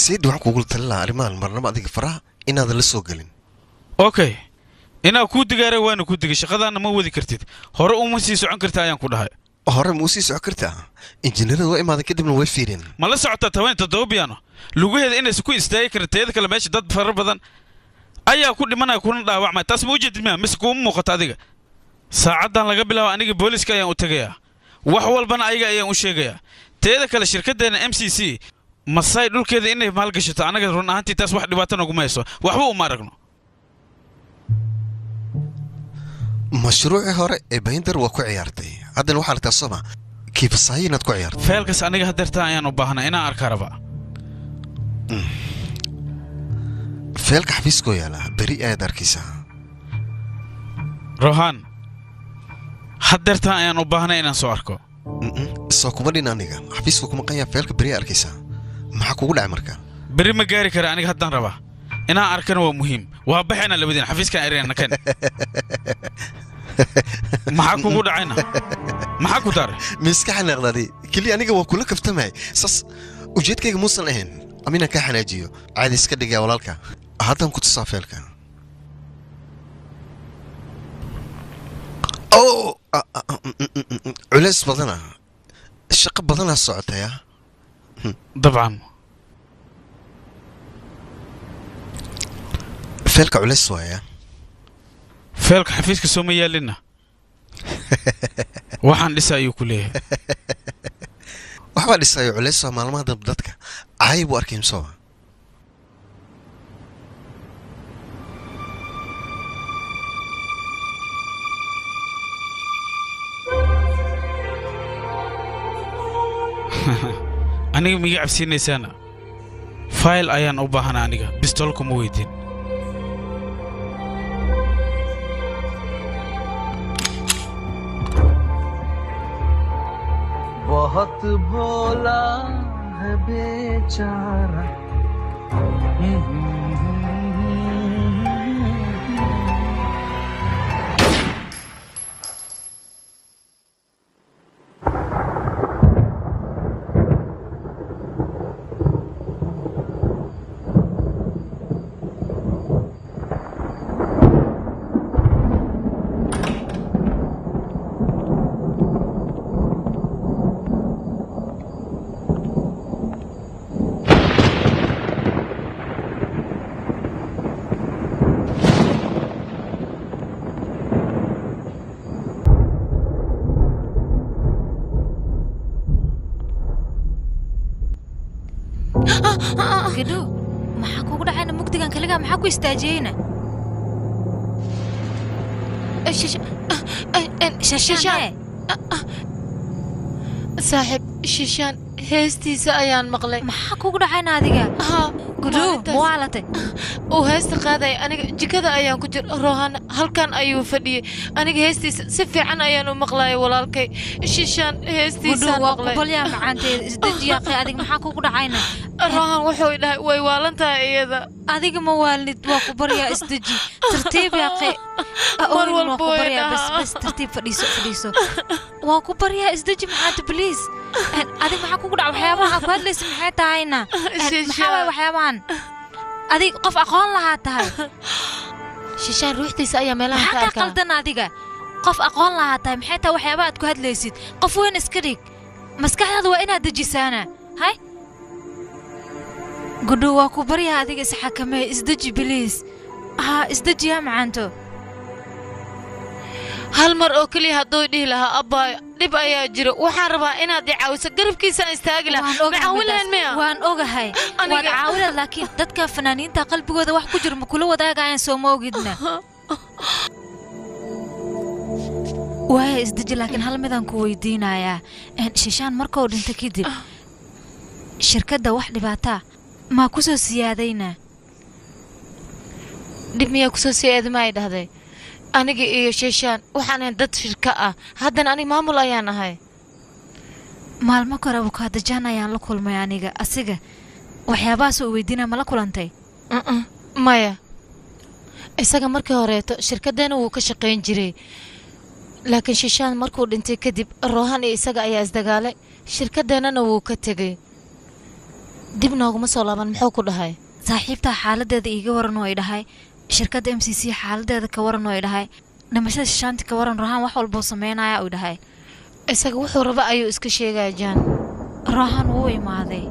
Sayid waxaan kugula talin lahaa arrimahan marnaba adiga faraha inaadan la soo gelin. Okay, inaa kuu digaaray waana ku digay, shaqadaanna ma wadi kartid, hore uma sii socon karta ayaan ku dhahay. Hore ma usii socon kartaa? Injineerada waa imaadan kadibna way fiireen. Ma la socotaa 17 biyaano lugaheeda inaysan ku istaagi karin? Teeda kale meesha dad fara badan ayaa ku dhimanaya kuna dhaawacmaya, taas ma ujeedid miya mise kuuma muuqato adiga? Saacaddan laga bilaabo aniga booliska ayaan u tegayaa, wax walbana ayaga ayaan u sheegayaa. Teeda kale shirkaddeena MCC Masai dhulkeeda inay maalgashato anaga run ahaantii taas wax dhibaato naguma hayso, waxba uma aragno. Mashruucii hore ee Bayndar waa ku ciyaartay, haddana waxaa rabtaa soma kiifasaayi inaad ku ciyaarto. Feelkaas aniga hadeertaan ayaan u baahnaa inaan arka rabaa. Feelka xafiiskoo yaala, beri ayaad arkaysaa. Rohan, hadeertaan ayaan u baahnaa inaan soo arko. Soo kuma dhin aniga xafiiska kuma qanyaa, feelka beri arkaysaa. Maxaa kugu dhacay marka? Beri ma gaari kara aniga, haddaan rabaa inaan arkana waa muhiim. Waa baxayna labadiin xafiiskan ereyna ken. Maxaa kugu dhacayna? Maxaa ku daray? Miska xanaaqdaadi keliya aniga waa kula kaftamay, saas ujeedkayga muusan ahayn ama inaan kaa xanaajiyo. Caadi iska dhigaa walaalka, haddaan ku tusaa feelka. Oh, culays badana, shaqo badanaa socotaya. Dabcan feelka culays waaya. Feelka xafiiska soo ma yaalina, waxaan dhisa ayuu ku leeyahay. Waxbaa dhisayo culays waa maalmaha dambe dadka caay buu arkay msoo. Aniga miiga cabsiinaysaana? Fayl ayaan u baahanaa aniga, bistool kuma weydiin. बहुत भोला है बेचारा। Gadho, maxaa kugu dhacayna mugdigan kaligaa? Maxaa ku istaajiyeyna? Shishaan, saaxiib, Shishaan heestiisa ayaan maqlay. Maxaa kugu dhacayna adiga? Gudhu, muwaalatay. Uu heesta qaadaya, aniga jikada ayaan ku jir, Rohan halkan ayuu fadhiyey. Aniga heestiisa si fiican ayaan u maqlayay walaalkay. Shishaan heestiisaan maqlay. Waa macaanteeda, isdejiya qey, adiga maxaa kugu dhacayna? Rohan wuxuu dhahay way waalan tahay iyada. Adiga ma waalnid, waa ku baryaa isdeji. Tartiib yaa qey. Mar walba way dhahaa. Bas bas tartiib, fadhiiso fadhiiso. Waa ku baryaa isdeji macaanta, please. Adiga maxaa kugu dhaca? Waxyaabaha aad ku hadlaysa maxay tahayna? Maxaa waay waxyaabahan? Adiga qof aqoon lahaa tahay. Shishaan ruuxdiisa ayaa meelaha ka arkaa. Maxaa ka qaldan adiga? Qof aqoon lahaa tahay, maxay tahay waxyaabaha aad ku hadlaysid? Qof weyn iska dhig. Maskaxdaada waa inaad dejisaana. Hay? Gudhu, waa ku baryaa adiga isxakamee, isdeji biliis. Haa, isdeji yaa macaanto. Hal mar oo keliya hadduu dhihi lahaa abbaayo dhib ayaa jiro, waxaan rabaa inaad i caawiso, garabkiisaan istaagi lahaa. Ma caawin lahayn miya? Waan ogahay waad caawinaad, laakiin dadka fanaaniinta qalbigooda wax ku jiro ma kula wadaagayaan, soo ma ogidna? Waaya isdeji, laakiin hal midaan ku weydiinayaa. Shishaan markuu dhinta kadib shirkadda wax dhibaataa maa ku soo siyaadayna? Dhib miyaa kusoo siyaada? Ma ay dhahday aniga iyo Shishaan waxaan ahayn dad shirka ah, haddana aniga maamul ayaan ahay. Maalmo kore abukaadajaan ayaan la kulmay aniga, asiga waxyaabahaas uu weydiinaa ma la kulantay? Maya, isaga markii horeeto shirkaddeena wuu ka shaqayn jiray, laakiin Shishaan markuu dhintay kadib Rohan iyo isaga ayaa isdagaalay, shirkadeennana wuu ka tegey. Dib nooguma soo laaban muxuu ku dhahay? Saaxiibtaa xaaladeeda iiga waran oo ay dhahay, shirkadda MCC xaaladeeda ka waran oo ay dhahay, dhimashada Shishaanti ka waran, Rohan wax walbuu sameynaya uu dhahay. Isaga wuxuu raba ayuu iska sheegaya Jaan. Rohan wuu imaaday.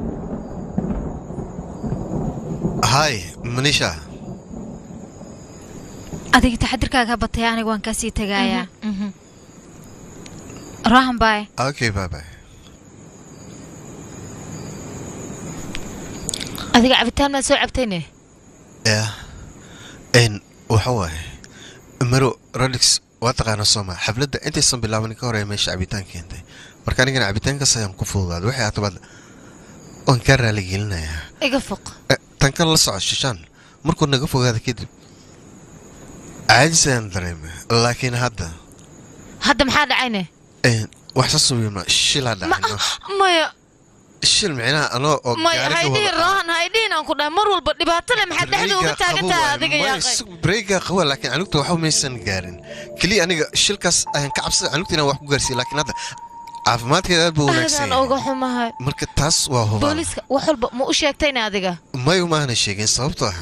Hi Manisha. Adiga taxadirkaaga batay, aniga waan kasii tagayaa. Rohan bye. Okay, bye bye. Adiga cabitaan maa soo cabtayne? Yeah. Waxa waaye maro Radix waa taqaanaa sooma, xafladda intaysan bilaaban ka hor ee meesha cabitaan keentay. Marka anigana cabitaankaas ayaan ku fududaaday, waxay ahaataba waan kaa raaligelinayaa. Iga foq. Tan kale la soco, Shishaan markuu naga fogaada kadib caajis ayaan dareemay, laakiin hadda Hadda maxaa dhacayne? Wax saas u yima shilaa dhacayno. Maya. Shil micnaha anoo oo Maya, gaariga haydhihin wada. Rohan, haydhihin aan ku dhahay mar walba dhibaato leh maxaad dhexda uga taagan tahay adiga yaaqay? Breega qawa, laakiin canugta waxba maysan gaarin. Keliya aniga shilkaas ayaan ka cabsaday canugta inaan wax ku gaarsiiyo, laakiin hadda caafimaadkeeda aad buu wanaagsan Aadaan yahay. uga xumahay. Marka taas waa hubaa. Booliska wax walba ma u sheegtayna adiga? May, umaana sheegin, sababtoo ah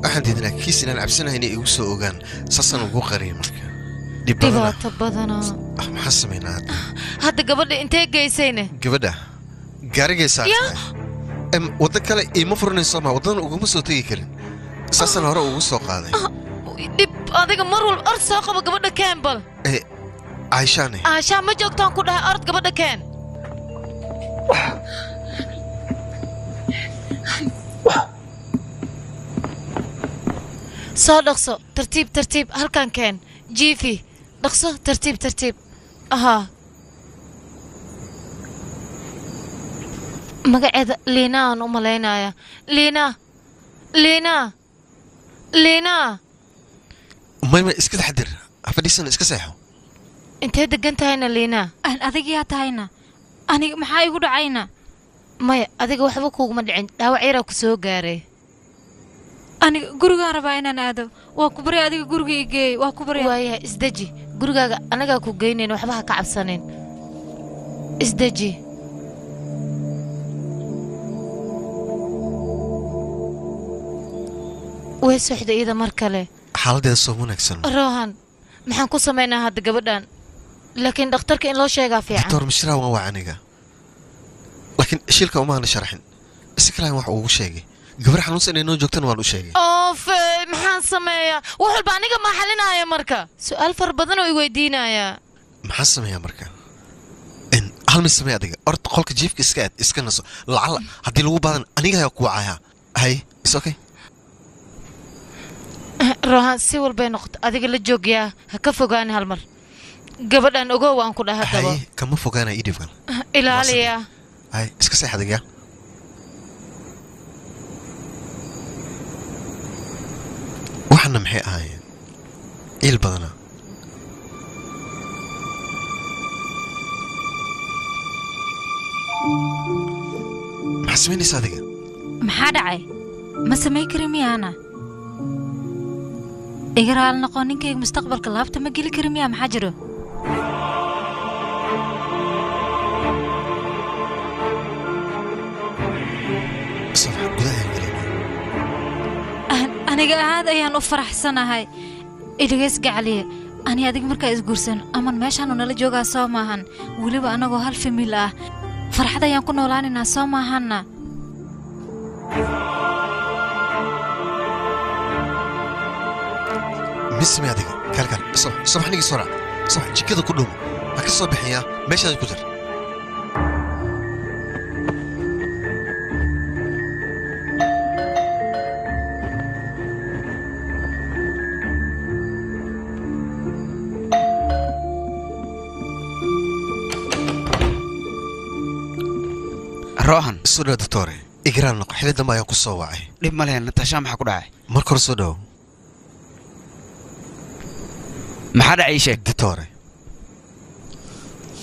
waxaan diidnaa kiis inaan cabsanahay inay igu soo ogaan, saasaan ugu qariyay. Marka dhib badana. Dhibaato badanaa. Ah, maxaan samaynaa hadda? Hadda gabadha intee geysayne? Gabadha gaarigay saartay, waddo kale iima furanayn sooma, waddadan uguma soo tegi karin, saasaan hore ugu soo qaaday. Dhib adiga mar walba ord soo qabo gabadha keen bal. Eh, Caishaane? Aashaa ma joogtaan ku dhahay, ord gabadha keen. Soo dhaqso, tartiib tartiib, halkan keen, jiifi, dhaqso, tartiib tartiib. Ahaa, magaceeda Liina aan u malaynaya. Liina, Liina, Liina. May may, iska taxadir, ha fadhiisan, iska seexo. Intee degan tahayna Liina? Aan adig yaa tahayna? Aniga maxaa igu dhacayna? Maya, adiga waxba kuuguma dhicin, dhaawac yaraa ku soo gaaray. Aniga gurigaan rabaa inaan aado, waa ku barya, adiga guriga i geey, waa ku barya. Waayahay, isdeji, gurigaaga anagaa ku geynayn, waxba ha ka cabsanin, isdeji. Way soxda iyada mar kale. Xaaladeeda soo wanaagsan. Rohan, maxaan ku samaynaa hadda gabadhan? Laakiin dhakhtarka in loo sheegaa fiican. Doctor Mishra waan waa aniga, laakiin shilka umaana sharxin, si kale wax ugu sheegay gabar xanuunsan inay noo joogtana waan u sheegay. Oofe, maxaan sameeyaa? Wax walba aniga maa xalinaya marka, su'aal fara badan oo i weydiinayaa. Maxaan sameeyaa marka? Hal mid samee adiga, orta qolka jiifka iska aad, iska naso, lacala haddii lagu baadan aniga ayaa ku wacayaa. Hay, is okay. Rohan, si walbay noqoto adiga la joogyaa, ha ka fogaani hal mar gabadhan, ogow waan ku dhahay haddaba. Hay, kama fogaana, ii dhibkan. Ilaaliya. Hay, iska seex adiga. Waxana maxay ahaayeen? Ciil badanaa. Maxaa samaynaysa adiga? Maxaa dhacay? Ma samayn kari miyaana? Iga raali noqo, ninkayga mustaqbalka laabta ma geli kari miyaa? Maxaa jiro? Sabax, gudaha ayaan gelaynaa. Aniga aad ayaan u faraxsanahay. Idhigeys gacaliye, ani adiga markaa isguursan aman meeshaanu nala joogaa soo maahan? Weliba anagoo hal famil ah farxad ayaan ku noolaanaynaa soo maahanna? Misme adiga kaal kaal, sabax sabax, nigii soo raac, sabax, jikada ku dhumo, ha ka soo bixiyaa, meeshaada ku jir. Rohan. Soo dhaw doctore, igraan noqo, xili dambe ayaan ku soo wacay. Dhib ma lehen. Natasha maxaa ku dhacay? Marka hore soo dhawo. Maxaa dhacay, ii sheeg. Doctore,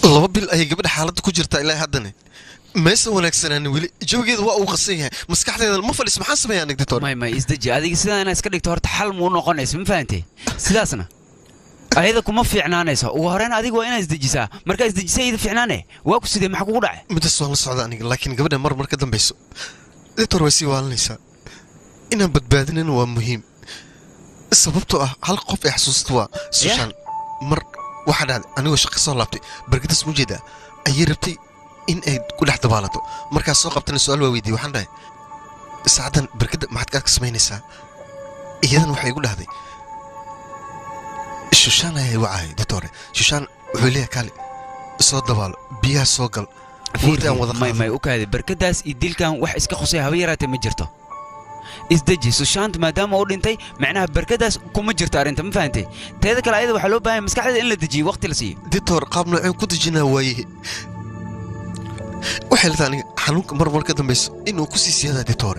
2 bil ayay gabadha xaaladda ku jirtaa, ilaa haddana maysan wanaagsanaanin, weli jawigeeda waa uu qasan yahay, maskaxdeeda ma fadhis. Maxaan sameeyaa aniga doctore? May may, isdeji adiga. Sidaa inaad iska dhigto horta xal muu noqonayso, ma fahantay? Sidaasna ayada kuma fiicnaanayso. Ugu horreyn adiga waa inaad isdejisaa, markaa isdejisa iyada fiicnaane. Waa ku sidee? Maxaa kugu dhacay? Midaas waan la socda aniga, laakiin gabadha mar mar ka dambayso Doctor way sii waalanaysaa. Inaan badbaadinana waa muhiim. Sababtoo ah hal qof ay xasuusto waa Sushaan. Mar waxaa dhacday anigoo shaqo soo laabtay barkadaas mu jeedaa ayay rabtay in ay ku dhex dabaalato. Markaas soo qabtana su'aal waa weydiiyey, waxaan dhahay saacadan barkada maxaad ka samaynaysaa? Iyadan waxay igu dhahday Shushaan ayaa wacahay doctor. Shushaan wuxuu leeyahay kaale soo dabaalo, biyaha soo gal. May u kaadi barkadaas iyo dilkan wax iska khusay haba yaraatee ma jirto. Isdeji Sushaant maadaama uu dhintay macnaha barkadaas kuma jirto arrinta, ma fahantay? Teeda kale ayada waxaa loo baahan yahay maskaxdeeda in la dejiyo, waqti la siiyo. Doctor qaab nooceen ku dejinaa waaye. Waxay leedahay aniga xanuunka mar mar ka dambayso inuu ku sii siyaadaa doctor.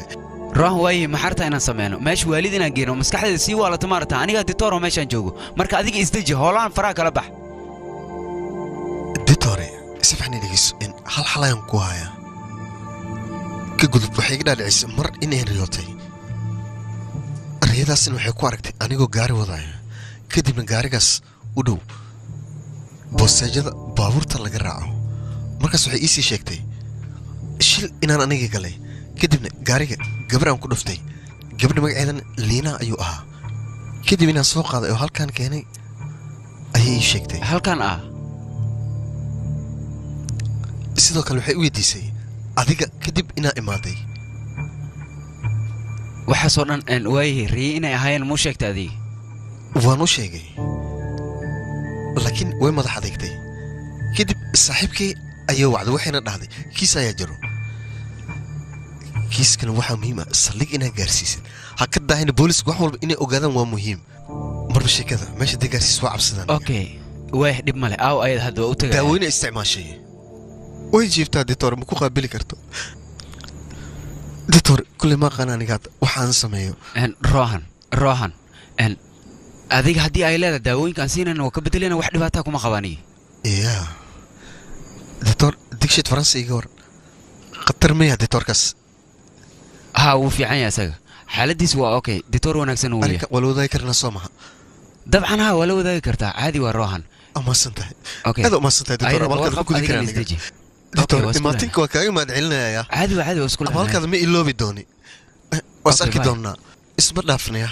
Rohan waaye maxarta inaan sameyno meesha waalid inaan geyno maskaxdeeda sii waalato maarata. Anigaa doctor oo meeshaan joogo, marka adiga isdeji, hoolaan faraha kala bax. Doctor si fiican i dhegeyso, in hal xal ayaan ku hayaa. Ka gudub waxay iga dhaadhicisay mar inay riyootay. Riyadaasina waxay ku aragtay anigoo gaari wadaya, kadibna gaarigaas u dhow boosteejada baabuurta laga raaco. Markaas waxay iisii sheegtay shil inaan aniga galay, kadibna gaariga gabar aan ku dhuftay, gabadha magaceedana Liina ayuu ahaa. Kadib inaan soo qaaday oo halkaan keenay ayay ii sheegtay. Halkaan ah? Sidoo kale waxay u weydiisay adiga kadib inaa imaaday. Waxaasoo dhan waayahay riye inay ahaayeen muu sheegtay adiga? Waan u sheegay, laakiin way madax adeegtay. Kadib saaxiibkii ayaa wacday, waxayna dhahday kiis ayaa jiro, kiiskana waxaa muhiim ah saldhig inaad gaarsiisid. Ha ka daahina booliisku wax walba inay ogaadaan waa muhiim. Marba sheekada meesha dee gaarsiis waa cabsadaan. Okay waayah dhib male, aaw ayad hadda waa u tagaya. Daaweyne isticmaashay way jiiftaa doctor, ma ku qaabili karto doctor. Kulley ma aqaan aniga hadda waxaan sameeyo. Rohan adiga haddii ay leedahay daawooyinkaan siinayna waa ka bedelayna, wax dhibaataa kuma qabaniyo. Ya doctor digshid faransi iga war khatar maya doctorkaas? Haa wuu fiican yahay isaga, xaaladiis waa okay, doctor wanaagsan uu yahay. Waa la wadaagi karnaa soo maha? Dabcan haa waa la wadaagi kartaa, caadi waa Rohan. Amaasan tahay, aad umaasan tahay doctor, abaalkaada ku gudi karaa aniga. Doctor imaatinka waa kaaga mahad celinayaa. Caadi waa, caadi waa isku abaalkaada ma iloobi dooni. Waa is arki doonnaa, isma dhaafnaya.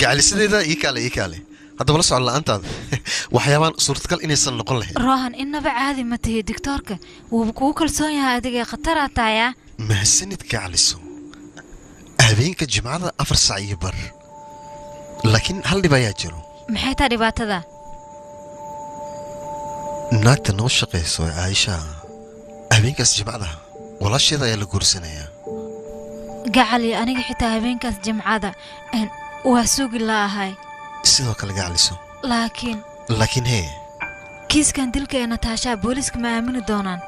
Gacalisadeeda ii kaale, ii kaale haddaba la socon la'aantaada waxyaabaan suurtagal inaysan noqon lahayn. Rohan innaba caadi ma tihi, doctoorka wuuba kugu kalsoon yahay adiga, khataraa tahayaa. Mahadsanid gacaliso. Habeenka jimcada 4:15, laakiin hal dhib ayaa jiro. Maxay tahay dhibaatada? Naagta noo shaqayso ee Caaisha habeenkaas jimcada walaasheeda ayaa la guursanayaa. Gacali aniga xitaa habeenkaas jimcada waa sugi la'ahay. Sidoo kale gacaliso. Laakiin hee kiiskan dilka ee Nataasha booliiska ma aamini doonaan?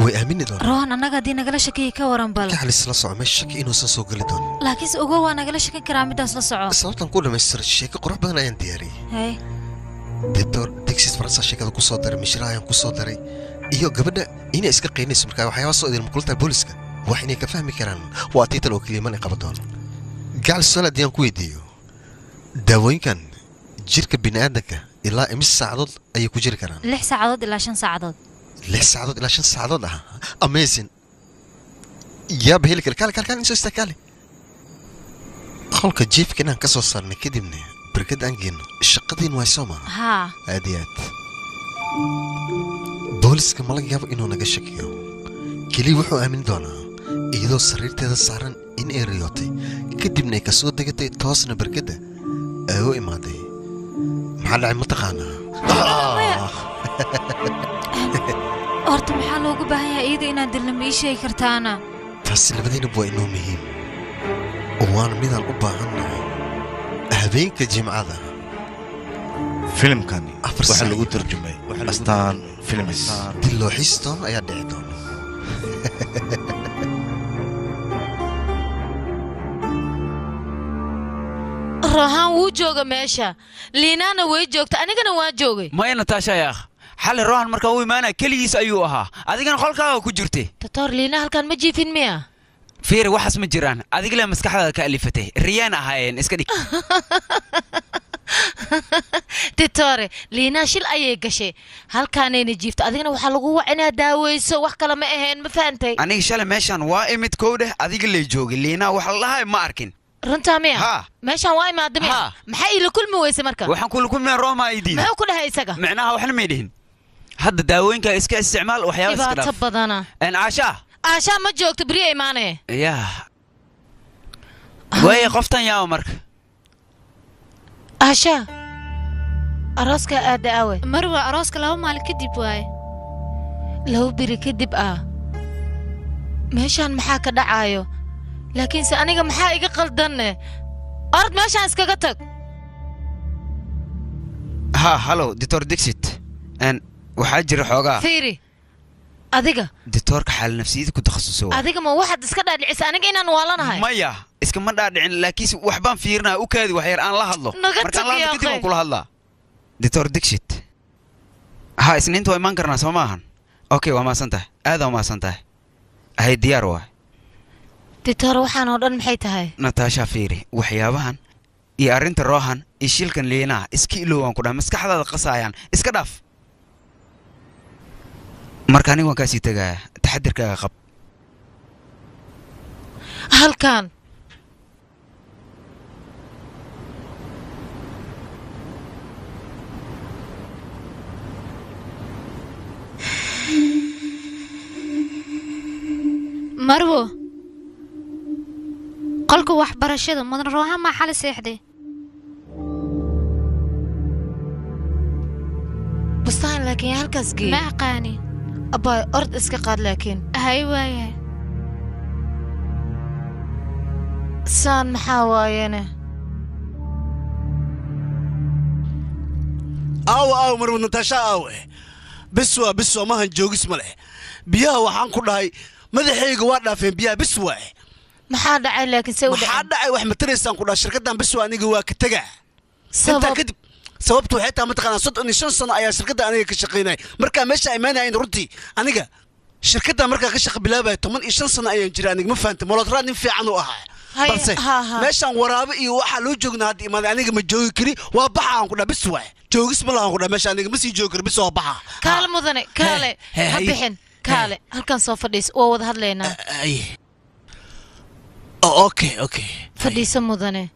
Way aamini doonaan. Rohan annaga haddii nagala shakiya ka waran bal. Gacalis la soco, meesha shaki inuusan soo geli doonin. Laakiinse ogow waa nagala shakin karaa middaas, la soco. Sababtan ku dhammaystiray sheeko qurux badan ayaan diyaariyey. Hay doctor Dixit Faransa sheekada ku soo daray, Mishra ayaan ku soo daray, iyo gabadha inay iska qiinayso. Markaa waxyaabaa soo idin makula tahay booliiska wax inay ka fahmi karaan waa tiital oo keliya mana qaban doono. Gacalis su'aal haddii aan ku weydiiyo, daawooyinkan jirka bini'aadanka ilaa imise saacadood ayay ku jiri karaan? 6 saacadood ilaa 5 saacadood. 6 saacadood ilaa 5 saacadood ah, amazing. Yaaba heli kale. Kaale kaale kaale insoo istaa kaale. Qolka jiifka inaan ka soo saarnay kadibna barkad aan geyno shaqadiin waay soo maha? Haa aad iyo aad. Booliska ma laga yaabo inuu naga shakiyo, keliya wuxuu aamin doonaa iyadoo sariirteeda saaran in ay riyootay, kadibna ay kasoo degatay toosna barkadda ay u imaaday. Maxaa dhacay ma taqaanaa? Horta maxaa loogu baahan yahay iyada inaan dilna, ma ii sheegi kartaana? Taasi labadiinaba waa inoo muhiim, waana midaan u baahannahay habeenka jimcada. Filimkani waxaa lagu tarjumay Astaan Films. Dil loo xiisi doono ayaa dhici doona. Rohan wuu jooga meesha, Liinaana way joogta, anigana waan joogay. Maya Nataasha yaakh, xalay Rohan markaan u imaanaya keligiis ayuu ahaa, adigana qolkaaga ku jirtay. Doctor Liina halkaan ma jiifin miya? Fiiri waxaas ma jiraan adiga le maskaxdaada ka alifatay riyaan ahaayeen iska dhig. Titore Liinaa shil ayay gashay halkaanayna jiifto adigana waxaa lagu wac inaad daaweyso wax kale ma ahayn ma fahantay? Aniga shalay meeshaan waa imid kow dheh adiga lay joogay Liinaa wax la dhahay ma arkin. Runtaa miya? Meeshaan waa imaada miya? Maxaa iila kulmi weyse marka? Waxaan kula kulmaya Roma ay diiday. Muxuu ku dhahay isaga? Micnaha waxna may dhihin. Hadda daawooyinka iska isticmaal waxyaaba iska dhaaf. Dhibaato badana. Caasha. Caasha ma joogto beri ay imaanaya. Yaa. Waaya qoftan yaa marka. Caasha. Arooska aada aawe. Marwa arooska 2 maalin kadib waaye. 2 beri kadib ah. Meeshaan maxaa ka dhacayo? Laakiinse aniga maxaa iga qaldanne? Orod meeshaan iskaga tag. Ha, hallo, Dr. Dixit. Waxaa jira xoogaa. Fiiri. Adiga. Doctorka xaal nafsiyada ku takhasusay. Adiga ma waxaad iska dhaadhicisay aniga inaan waalanahay? Maya, iskama dhaadhicin laakiinse wax baan fiirinaa u kaadi wax yar aan la hadlo. Markaan la hadlo kadib waan kula hadlaa. Dr. Dixit. Ha, isniinta waa imaan karnaa soo maahan? Okay, waa mahadsantahay. Aad waa mahadsantahay. Hay diyaar waay. Doctor waxaan oo dhan maxay tahay? Natasha fiiri, waxyaabahan iyo arrinta Rohan iyo shilkan Liinaa iska ilow aan ku dhahay maskaxdaada qasaayaan iska dhaaf. Marka aniga waan kaasii tagayaa taxadirkaaga qab. Halkan. Marwo qolka waxbarashada mudan Rohan ma xal seexday? Bustaan laakiin halkaas gee. Ma aqaani. Abbaay ord iska qaad laakiin. Hay waaye. Saan maxaa waayene? Aawe aawe Marwo Natasha aawe. Biswa biswa maahan joogis ma leh. Biyaha waxaan ku dhahay madaxayga waa dhaafeen biyaha bis waaye. Maxaa dhacay laakiin say u dhacay? Maxaa dhacay wax mataraysaan ku dhahay shirkaddan bis waa aniga waa ka tagaa. Intaa kadib sababtu waxay tahay mataqaanaa 35 sano ayaa shirkadda aniga ka shaqaynayay. Markaa meesha imaanayn runtii aniga shirkadda markaa ka shaqo bilaabay 15 sano ayaan jiray aniga ma fahantay molodraad nin fiican u ahaa. Balse meeshaan waraabe iyo waxaa loo joognaa hadda imaaday aniga ma joogi kari waa baxa aan ku dhahay bis waaye. Joogis ma lahan ku dhahay meesha aniga ma sii joogi kari bis waa baxa. Kaale mudane kaale ha bixin kaale halkan soo fadhiis waa wada hadlaynaa. Okay okay. Fadhiiso mudane.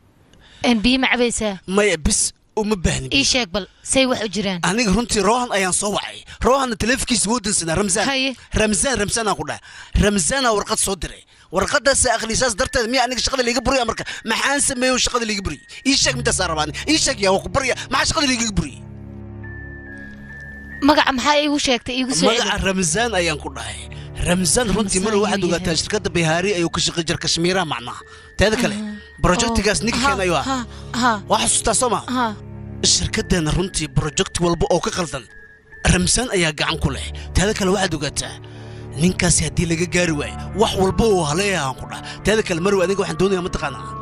Biyo ma cabaysaa? Maya bis uma baahni. Ii sheeg bal say wax u jiraan. Aniga runtii Rohan ayaan soo wacay. Rohanna taleefankiisa wuu dansanaa Ramzaan. Ramzaan Ramzaan aan ku dhahay. Ramzaana warqad soo diray. Warqadaas akhrisaas darteed miya aniga shaqada liiga buriya marka maxaan sameeyo shaqada liiga buriy? Ii sheeg midaas aan rabaa. Ii sheeg yaa waa ku barya maxaa shaqada liiga buriy? Magaca maxaa iigu sheegtay iigu soo celi? Magaca Ramzaan ayaan ku dhahay. Ramzaan runtii mar waxaad ogaataa shirkadda Bihari ayuu ka shaqo jir Kashmiira macnaha. Teeda kale projectigaas ninka keenayo ah. Waa xasuustaa soo ma? Shirkaddeena runtii project walba oo ka qaldan Ramzaan ayaa gacan ku leh. Teeda kale waxaad ogaataa ninkaasi haddii laga gaari waayo wax walba oo haleeyahan ku dhaha. Teeda kale marwa aniga waxaan doonayaa mataqaanaa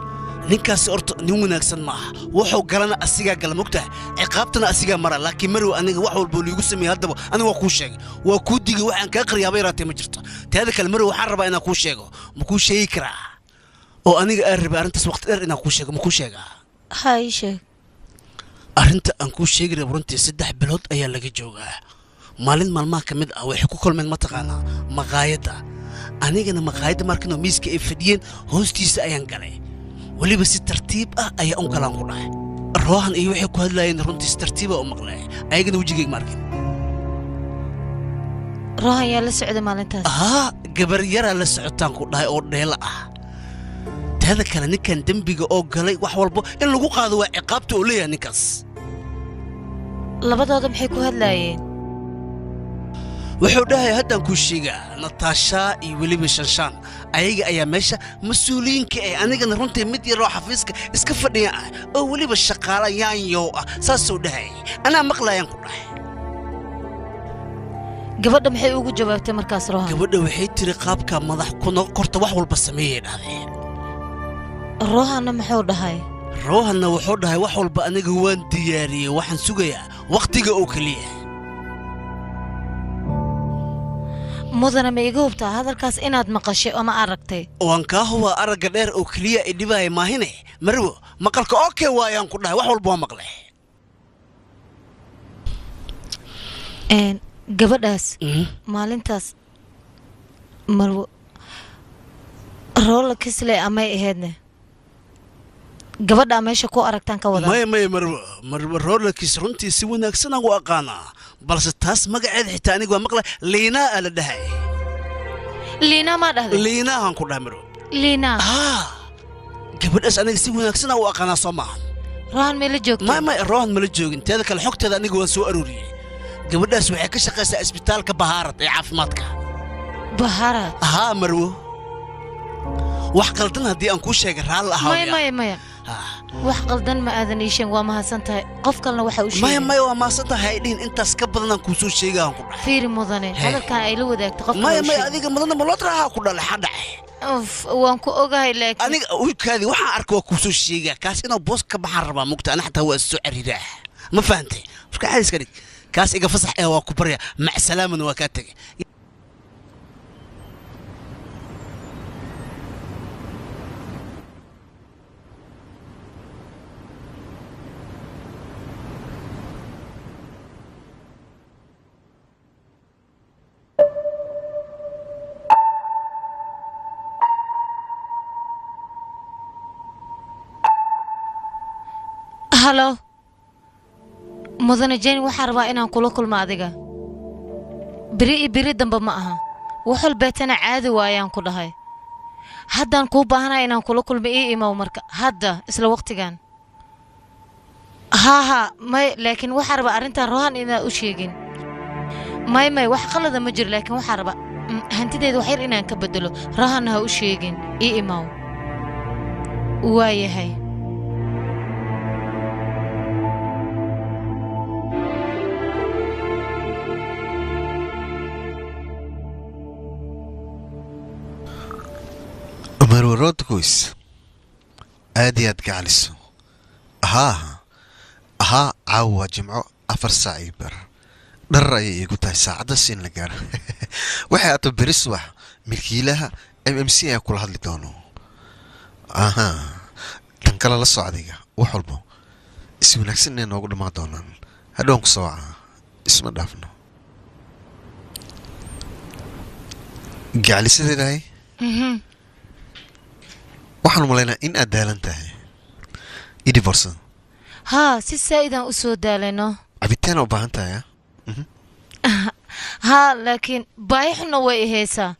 ninkaasi horta nin wanaagsan ma aha. Wuxuu galana asigaa gala mogtahay ciqaabtana asigaa mara laakiin marwa aniga wax walba liigu sameeyey haddaba aniga waa kuu sheegay waa kuu digay waxaan kaa qaryaaba yaraatee ma jirto. Teeda kale marwa waxaan rabaa inaan kuu sheego ma kuu sheegi karaa oo aniga aan rabay arrintaas waqti dheer inaan kuu sheego ma kuu sheegaa? Ha ii sheeg. Arrinta aan kuu sheegi rabo runtii 3 bilood ayaa laga joogaa. Maalin maalmaha ka mid ah waxay ku kulmeen mataqaanaa maqaayadda. Anigana maqaayadda markanoo miiska ay fadhiyeen hoostiisa ayaan galay. Weliba si tartiib ah ayaa un galaan ku dhahay. Rohan iyo waxay ku hadlaayeen runtii si tartiiba u maqlay. Ayagana wejigayga ma arkin. Rohan yaa la socday maalintaas? Haa, gabar yaraa la socotaan ku dhahay oo dheela ah. Teeda kale ninkan dembiga oo galay wax walba in lagu qaado waa ciqaabta uu leeyahay ninkaas. Labadooda maxay ku hadlaayeen? Wuxuu dhahay haddaan kuu sheegaa Natasha iyo weliba Shanshan ayaga ayaa meesha mas-uuliyiinka eh anigana runtii mid yaroo xafiiska iska fadhiya ah oo weliba shaqaala yaanyow ah saasuu dhahay anaa maqlaayaan ku dhahay. Gabadha maxay ugu jawaabtay markaas Rohan? Gabadha waxay tiri qaabka madax ku noqon korta wax walba sameeyay dhahdeen. Rohanna muxuu dhahay? Rohanna wuxuu dhahay wax walba aniga waan diyaariyey waxaan sugayaa waqtiga oo kaliya. Mudana ma iga hubtaa hadalkaas inaad maqashay ama aragtay? Waan kaa hubaa aragga dheer oo keliya i dhibaya maahine. Marwo, maqalka okay waayaan ku dhahay, wax walba waa maqlay. Gabadhaas maalintaas marwo Roola Kisle amay ahaydne gabadha meesha ku aragtaan ka wada. Maya maya marwo, marwo Roola Kis runtii si wanaagsan aan u aqaanaa, balse taas magaceeda xitaa aniga waa maqlay. Liinaa aa la dhahay. Liinaa maa dhahday? Liinaa aan ku dhahay marwo. Liinaa? Haa, gabadhaas aniga si wanaagsan aan u aqaanaa soo maahan. Rohan ma la joogtay? Maya maya, Rohan ma la joogin. Teeda kale xogteeda aniga waan soo aruuriyey. Gabadhaas waxay ka shaqaysaa isbitaalka Bahaarad ee caafimaadka. Bahaarad? Haa marwo, wax qaldan haddii aan kuu sheegay raalli ahaa. Maya maya maya, wax qaldan ma aadan ii sheegin, waa mahadsan tahay. Qof kalena waxa uu sheegay. Maya maya, waa mahadsan tahay dhihin, intaas ka badan aan kuu soo sheegay aan ku dhahay. Fiiri mudane, hadalkan ay la wadaagto qof. Maya maya, adiga mudane ma loo tiraha ku dhalay xadhac. Uf, waan ku ogahay laakiin aniga wiilkaadii waxaan arkay waa kuu soo sheegaa. Kaas inuu boos ka baxaan rabaa mugta, ana xataa waa soo cariiraa. Ma fahantay? Marka caadi iska dhig. Kaas iga fasax ee waa ku barya, mac salaamana waa kaa tegay. Halo mudane Jane, waxaan rabaa inaan kula kulmo adiga beri iyo beri dambe ma aha, wax walbeetana caadi waayaan ku dhahay. Haddaan kuu baahanaya inaan kula kulmo, ii imow marka hadda isla waqtigan. Haa haa, may laakiin waxaan rabaa arrintan Rohan inaad u sheegin. May may, wax qalada ma jiro, laakiin waxaan rabaa hantideeda wax yar inaan ka bedelo. Rohanna ha u sheegin, ii imow. Waayahay. Marwo Rodgoys, aad iyo aad gacaliso. Haa haa, caawa waa Jimco, 4:15 dhar ayay iigu tahay saacaddaas in la gaaro. Waxay ato beri subax milkiilaha MMC ayaa kula hadli doono. Ahaa, tan kale la socdiga wax walbo si wanaagsan inay noogu dhammaan doonaan. Hadhowan ku soo wacaa, isma dhaafno. Gacalisadeedahay, waxaan umalaynaa in aad daalan tahay. Idi borsan. Haa, si saa'idaan u soo daalayno. Cabitaan u baahan tahay? Haa, laakiin baahi xunna way i haysaa.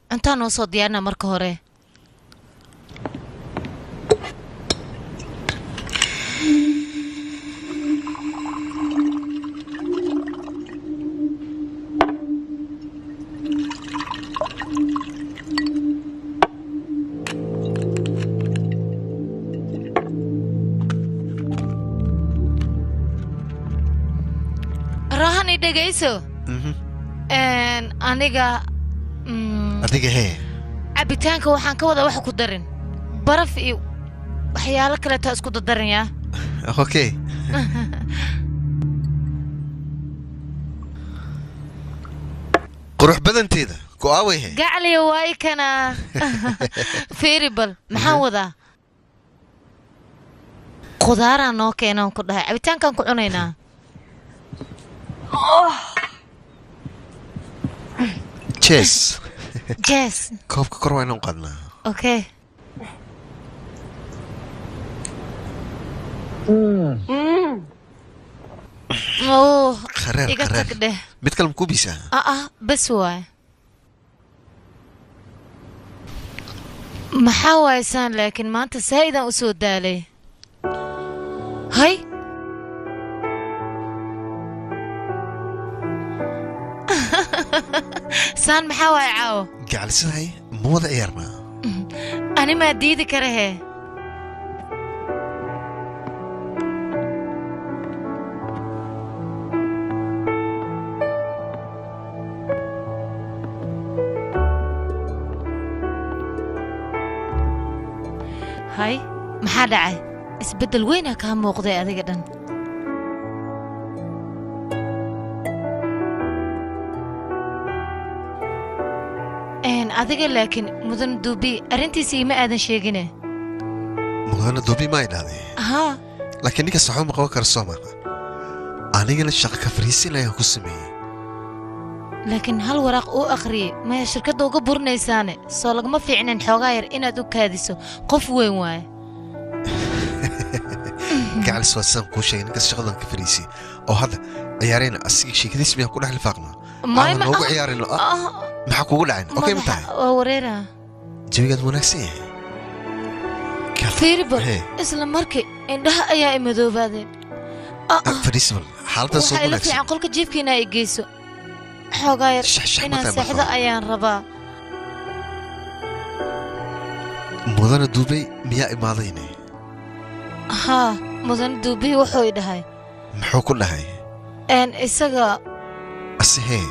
Cuntaa noo soo diyaarina marka hore. Rohan, i dhegayso. Aniga Adiga hee? Cabitaanka waxaan ka wadaa wax ku darin baraf iyo waxyaalo kaleeto isku dardarin yaa. Okay, qurux badanteeda ku aaway he. Gacliya waay kana. Fiiri bal maxaan wadaa, khudaaraan noo keenaan ku dhahay, cabitaankaan ku cunaynaa. Cheers. Cheers. Koobka kor waa inaan qaadnaa. Okay. Oh, Khareer, iga khareer. tag dheh. Mid kale ma kuubisaa? Ah ah, bas waay. Maxaa waaysaan laakiin maanta saa'idaan u soo daalay. Hay saan maxaa waay caawo? Gacalisaday, ma wada ciyaarnaa? Ani maa diidi kara hee. Hay maxaa dhacay? Isbeddel weynaa kaa muuqday adiga dhan. Adiga laakiin mudan duubi arrintiisa ima aadan sheegine. Mudana duubi ma idhahday? Haa. Laakiin ninkaas waxba ma qaban karo soo maaha. Anigana shaqo ka fariisin ayaan ku sameeyey. Laakiin hal waraaq uu akhriyey maya shirkadda uga burinaysaane soo lagama fiicnan xoogaa yar inaad u kaadiso qof weyn waaye. Gacalis waa sidaan kuu sheegay ninkaas shaqadan ka fariisiyey oo hadda ciyaarayna asiga sheekadiis miyaan ku dhex lifaaqnaa? Aadan noogu ciyaarayno maxaa kugu dhacayn? Okay ma tahay? Waa wareera. Jawigaad wanaagsan yahay. Fiiriba isla markii indhaha ayaa i madoobaadeen. Fadhiisi bal xaaladda soo waxaa ila wanaagsan. fiican qolka jiifkiina ay geyso xoogaa yar inaan seexdo ayaan rabaa. Mudana duubay miyaa imaadayne? Haa, mudane duubihi wuxuu i dhahay. Muxuu ku dhahay? Isaga asihee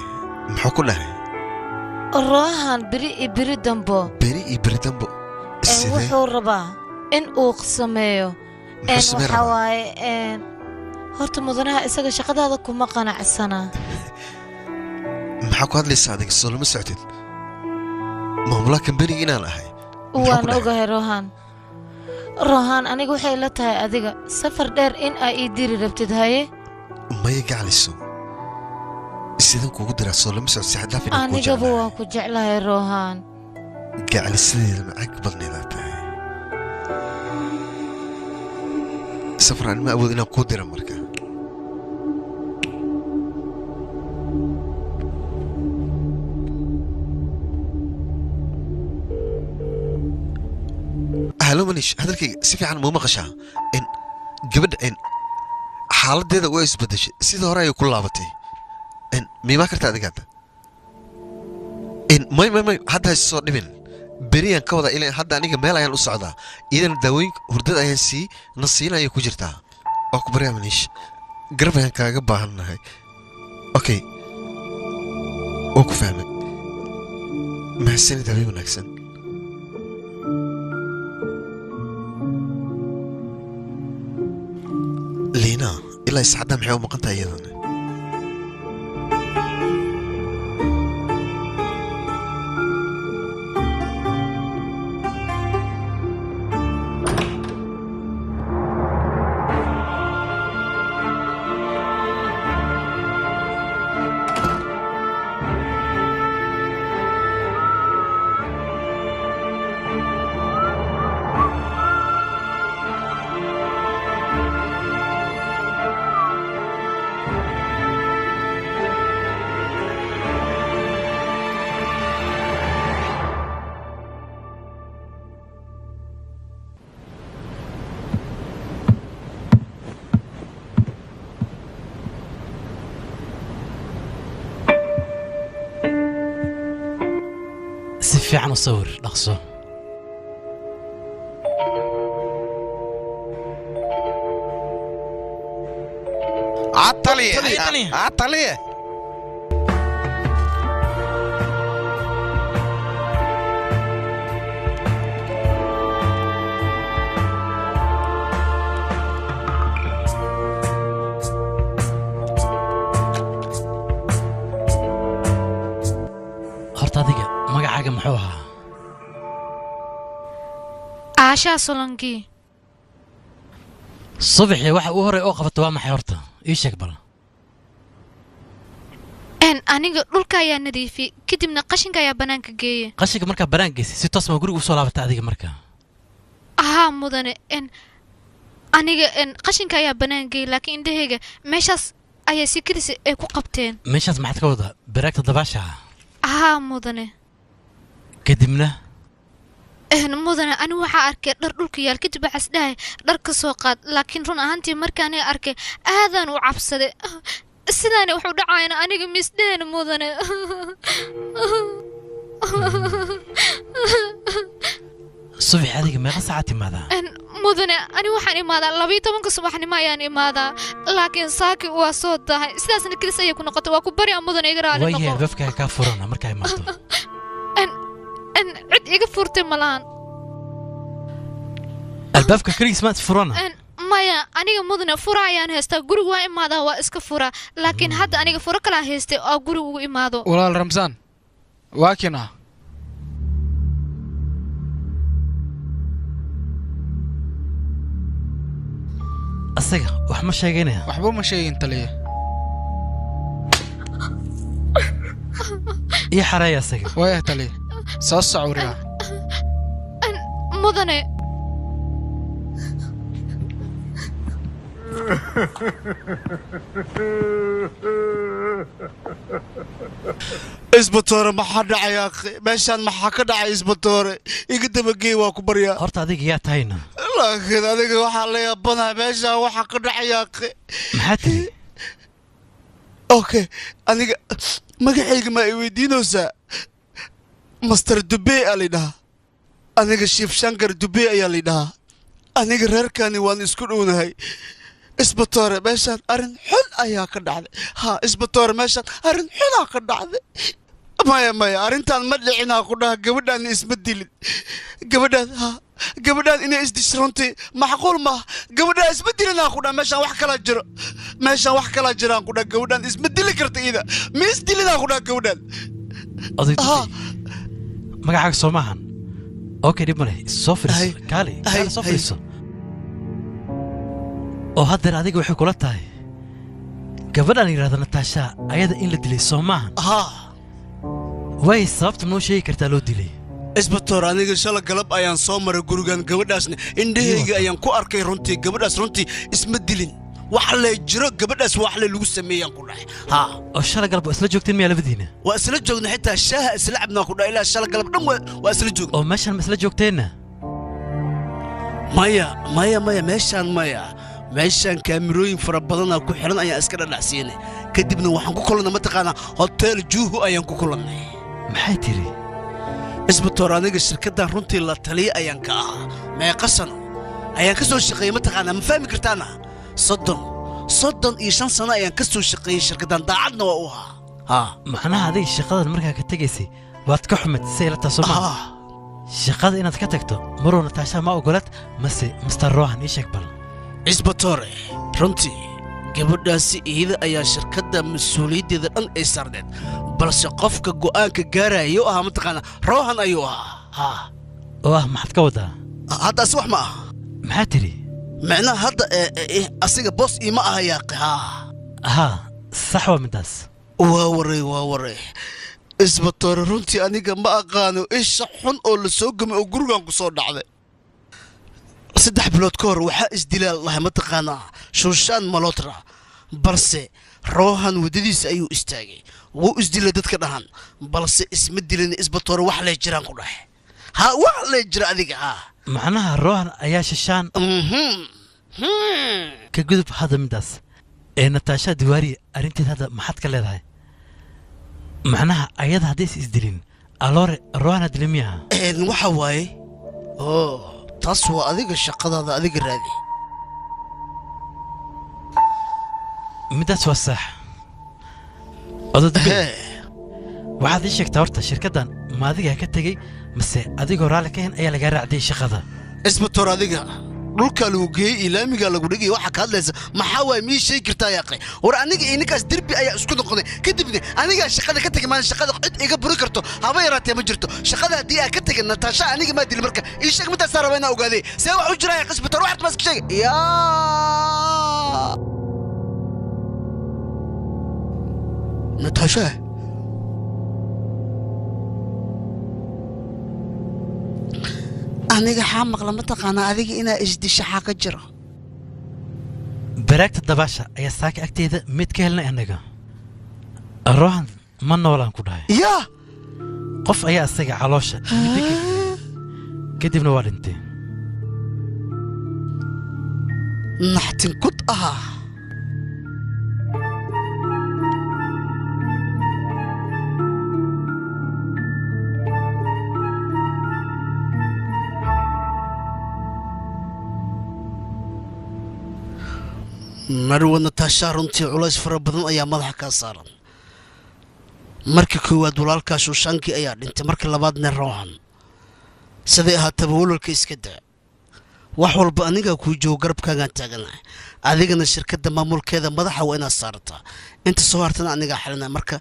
muxuu ku dhahay? Roohan beri iyo beri dambo. Beri iyo beri dambo sidee? Wuxuu rabaa in uu sameeyo. Waxaa waaye horta mudanaha isaga shaqadaada kuma qanacsanaa. Maxaa ku hadlaysaa adiga soo lama socotid? Maamulaha kambaniga inaan ahay. Waan ogahay Roohan. Roohan aniga waxay la tahay adiga safar dheer in aa ii diri rabtid haye? Maya gacaliso. Sidan kuugu diraa soo lama socod si xad dhaaf inaan kuu Anigaba jeclahay. waan ku jeclahay Roohan. Gacalisideeda macag badneedaa tahay. Safar aan ma awood inaan kuu dira marka. Halo Manish, hadalkayga si fiican ma maqashaa? In gabadha in xaaladdeeda way isbedeshay sidii hore ayay ku laabatay. In miimaa kartaa adiga hadda? In may may may hadda ha soo dhibin. Beriyaan ka wadaa ilaa hadda aniga meel ayaan u socdaa. Iyadana daawooyinka hurdada ayaan sii nasiina ayay ku jirtaa. Waa ku baryaa Manish. Garab ayaan kaaga baahannahay. Okay. Waan ku fahmay. Mahadsanid habeen wanaagsan. Liina, ilaa saacadda maxay u maqan tahay iyadana? Si fiican u sawir dhaqso. Ataliye. Horta adiga magacaaga muxuu ahaa? Aashaa Solankii. Subaxii waxa uu horey oo qabato waa maxay horta? Ii sheeg bal. Aniga dhulka ayaa nadiifiyey kadibna qashinka ayaa banaanka geeyey. Qashinka markaa banaan geysay si toos ma guriga usoo laabatay adiga markaa? Haa mudane, aniga qashinka ayaa banaan geeyey laakiin indhahayga meeshaas ayaa si kedis ay ku qabteen. Meeshaas maxaad ka wadaa? Baraagta dabaasha ah? Haa mudane. Kadibna? Mudane anigu waxaa arkay dhar dhulka yaal kadib waxaas dhahay dhar ka soo qaad laakiin run ahaantii markaan arkay aadaan u cabsaday. Sidaani wuxuu dhacayna aniga misdheen mudane. Subax adiga meeqa saaca timaadaa? Mudane ani waxaan imaadaa 12 subaxnimo ayaan imaadaa laakiin saaki waa soo dahay sidaasna kelis ayay ku noqotay. Waa ku baryaa mudane iga raali noqo. Waayahay albaabkaaga kaa furana markaa imaato. Cid iga furtay malahan. Albaabka keligiis maad furana? Maya aniga mudane fura ayaan haystaa guriga waa imaadaa waa iska fura laakiin hadda aniga furo kalaa haystay oo guriga ugu imaado. Walaal Ramsaan waa kina. Asaga wax ma sheegaynaya? Waxba ma sheegin taliya. Ii xareeya asaga. Waaya taliya, soo soco wariyaa. Mudane. Isbatoore, maxaa dhacay akhi? Meeshaan maxaa ka dhacay isbatoore? Iga dabageey, waa ku baryaa. Horta adiga yaa tahayna? Laakiin adiga waxaa la yaabanahay meeshaan waxaa ka dhacay akhi. Maxaa tiri? Okay, aniga magacayga ma i weydiinaysaa? Master Dubey aa laydhahaa. Aniga Shiif Shankar Dubey ayaa laydhahaa. Aniga reerkani waan isku dhownahay. Isbatoore, meeshaan arrin xun ayaa ka dhacday. Ha, isbatoore, meeshaan arrin xunaa ka dhacday. Maya maya, arrintan ma dhicinaa ku dhaha. Gabadhaan isma dilin. Gabadhaan, ha, gabadhaan inay isdisho runtii macquul maaha. Gabadhaan isma dilinaa ku dhaha. Meeshaan wax kalaa jiro, meeshaan wax kalaa jiraan ku dhaha. Gabadhaan isma dili karta, ida ma isdilinaa ku dhaha gabadhaan. Oday Dubey, magacaaga soo maahan? Okay, dhib ma leh, soo fadhiiso. Kaali, kaali, soo fadhiiso. Oo haddeer adiga waxay kula tahay gabadhaan yidhahda Nataasha ayada in la dilay, soo maahan? Haa. Way sababta noo sheegi kartaa loo dilay? Isbatoor, aniga shala galab ayaan soo maray gurigan, gabadhaasna indhahayga ayaan ku arkay. Runtii gabadhaas runtii isma dilin, wax lay jiro gabadhaas, wax lay lagu sameeyaan ku dhahay, haa. Oo shala galab waa isla joogteen miyaa labadiina? Waa isla joogna, xitaa shaaha isla cabnaa ku dhahay. Ilaa shala galab dhan waa isla joogna. Oo meeshaan ma isla joogteenna? Maya maya maya, meeshaan maya. Meeshaan kaamirooyin fara badanaa ku xiran ayaan iska dhadhacsiinay. Kadibna waxaan ku kulannay, mataqaanaa, hotel Juhu ayaan ku kulannay. Maxay tiri? Isbatoor, aniga shirkaddan runtii la taliya ayaan ka ahaa. Meeqa sano ayaan ka soo shaqeeyey, mataqaanaa, ma fahmi kartaana? 35 sano ayaan ka soo shaqeeyey shirkaddan, daacadna waa u ahaa, haa. Macnaha adiga shaqadan markaa ka tegaysay waad ka xumad say la taasoo maa shaqada inaad ka tagto maruu Nataasha ma ogolad mase Mr. Rohan? Ii sheeg bal. Isbatoore, runtii gabadhaasi iyada ayaa shirkadda mas-uuliyaddeeda dhan ay saarneed, balse qofka go'aanka gaaraya u ahaa, mataqaanaa, Rohan ayuu ahaa, haa. Oo ah maxaad ka wadaa? Hadda asi wax ma aha. Maxaa tiri? Micnaha hadda asiga boos iima aha yaaqi, haa. Haa, sax waa midaas. Waa waray, waa waray. Isbatoore, runtii aniga ma aqaano isha xun oo la soo gamay oo gurigan ku soo dhacday. 3 bilood ka hor waxaa isdilaal lahay, mataqaanaa, Shuushaan Malotra, balse Rohan waddadiisa ayuu istaagay. Wuu isdilay dadka dhahan, balse isma dilin isbatoore, wax lay jiraan ku dhahay, ha, wax lay jira adiga, haa. Macnaha Rohan ayaa Shishaan ka gudub hadda midaas ee Nataasha Diwaari arrinteed hadda maxaad ka leedahay? Macnaha ayada haddaysa isdilin, aloore Rohana dilin miyaha? Waxa waaye, oo taas waa adiga shaqadaada, adiga raadi. Midaas waa sax. Ododbe, waxaad ii sheegtaa horta shirkaddan ma adigaa ka tegey mase adigoo raalli ka hen ayaa lagaa raacdiyey shaqada? Isbatoor, adiga dhulkaa lagu geeyey iyo laamigaa lagu dhigay waxaa ka hadlaysa maxaa waaye? Mii sheegi kartaa yaaqay? War aniga iyo ninkaas derbi ayaa isku noqday, kadibna anigaa shaqada ka tegay. Maalin shaqada cid iga buri karto haba yaraatee ma jirto. Shaqada haddii aa ka tegin, Nataasha aniga maa dili. Marka ii sheeg, midaasaa raba inaa ogaaday see wax u jiraa yaaq. Isbatoor, waxaad ma iska sheegay yaa Nataasha? Aniga xaa maqla, mataqaanaa, adiga inaa isdisha, xaa ka jiro? Baraagta dabaasha ayaa saaka agteeda mid ka helnay annaga. Rohan ma noolaan ku dhahay. Yaa! Qof ayaa isaga caloosha muddo ka geliyey, kadibna waa dhintay. Naxtin kud ahaa. Marwa Nataasha, runtii culays fara badan ayaa madaxa kaa saaran. Markii koowaad walaalkaa Shuushaankii ayaa dhintay, markii labaadna Rohan. Siday ahaataba walwalka iska daa, wax walba anigaa kuu joogo, garabkaagaan taaganahay. Adigana shirkadda maamulkeeda madaxa waa inaad saarataa, inta soo hartana anigaa xalinaya. Marka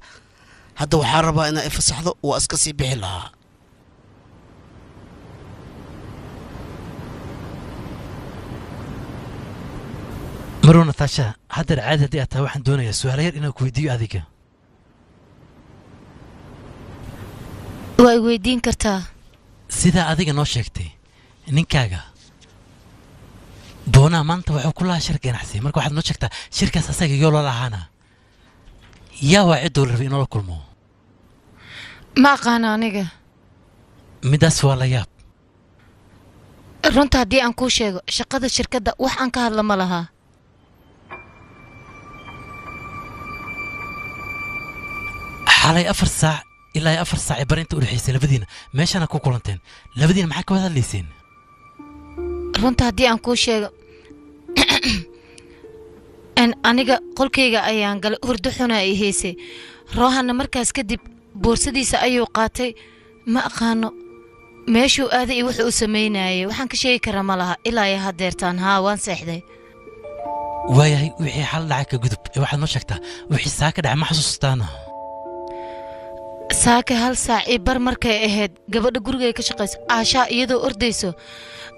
hadda waxaa rabaa inaa ifasaxdo, waa iska sii bixi lahaa. Marwo Natasha, haddeer caadi haddii aad tahay waxaan doonayaa su'aalo yar inaan ku weydiiyo adiga. Waa i weydiin kartaa. Sidaa adiga noo sheegtay ninkaaga boonaa maanta wuxuu ku lahaa shir ganacsi. Marka waxaad noo sheegtaa shirkaas asaga yoo loo lahaana yaa waa cidduu la rabay inuu la kulmo. Ma aqaano aniga. Midaas waa la yaab. Runta haddii aan kuu sheego shaqada shirkadda wax aan ka hadla ma laha. Xalay 4 saac ilaa 4 saac bar inta u dhaxaysay labadiina meeshana ku kulanteen. Labadiina maxaa ka wada hadlayseen? Runta haddii aan kuu sheego aniga qolkayga ayaan galay, hurdo xuna ay haysay. Rohanna markaas kadib boorsadiisa ayuu qaatay. Ma aqaano meeshuu aaday iyo wuxuu u samaynayay. Waxaan ka sheegi karaa ma laha ilaa iyo haddeertaan. Haa, waan seexday. Waayahay, wixii xal dhacay ka gudub ee waxaad noo sheegtaa wixii saaka dhacay ma xasuustaana? Saaka 1 saac iyo bar markay ahayd gabadha gurigay ka shaqayso Aashaa iyadoo ordayso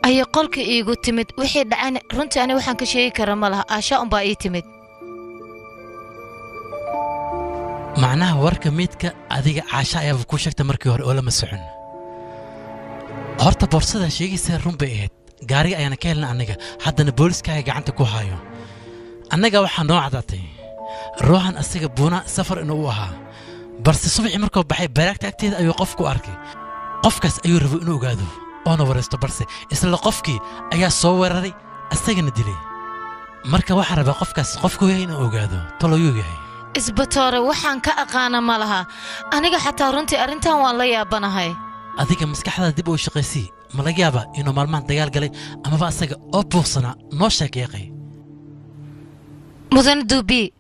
ayay qolka iigu timid. Wixii dhacayna runtii ani waxaan ka sheegi karaa ma laha. Aashaa unbaa ii timid. Macnaha warka meydka adiga Caasha ayaaba kuu sheegtay markii hore oo lama socon. Horta boorsada sheegaysa run bay ahayd. Gaariga ayaana ka helna annaga, haddana booliskaaga gacanta ku hayo. Annaga waxaa noo cadaatay Rohan asaga buuna safar inuu u ahaa, balse subaxii markuu baxay baraagta agteeda ayuu qof ku arkay. Qofkaas ayuu rabay inuu ogaado oona waraysto, balse isla qofkii ayaa soo weeraray asagana dilay. Marka waxaan rabaa qofkaas qofkuu yahay inuu ogaado taloyuu yahay. Isbatoore waxaan ka aqaana ma laha. Aniga xataa runtii arrintan waan la yaabanahay. Adiga maskaxdaada dib u shaqaysii. Ma laga yaabaa inuu maalmahan dagaal galay amaba asaga oo buuqsanaa noo sheekeeqay? Mudane Duubi,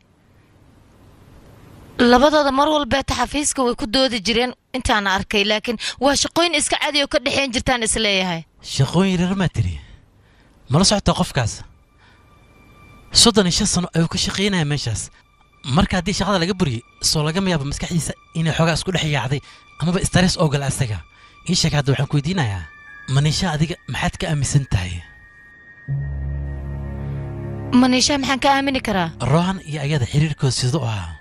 labadooda mar walbeeta xafiiska way ku doodi jireen intaan arkay, laakiin waa shaqooyin iska cadi oo ka dhexeyn jirtaan isleeyahay. Shaqooyin yaryar maa tiri? Mala socotaa qofkaas 35 sano ayuu ka shaqaynaya meeshaas. Marka haddii shaqada laga buriyey soo lagama yaabo maskaxdiisa inay xoogaa isku dhex yaacday amaba stress oo gala asaga. Ii sheeg hadda waxaan ku weydiinayaa Maniisha, adiga maxaad ka aaminsan tahay? Maniisha maxaan ka aamini karaa? Rohan iyo ayada xiriirkooda siduu ahaa?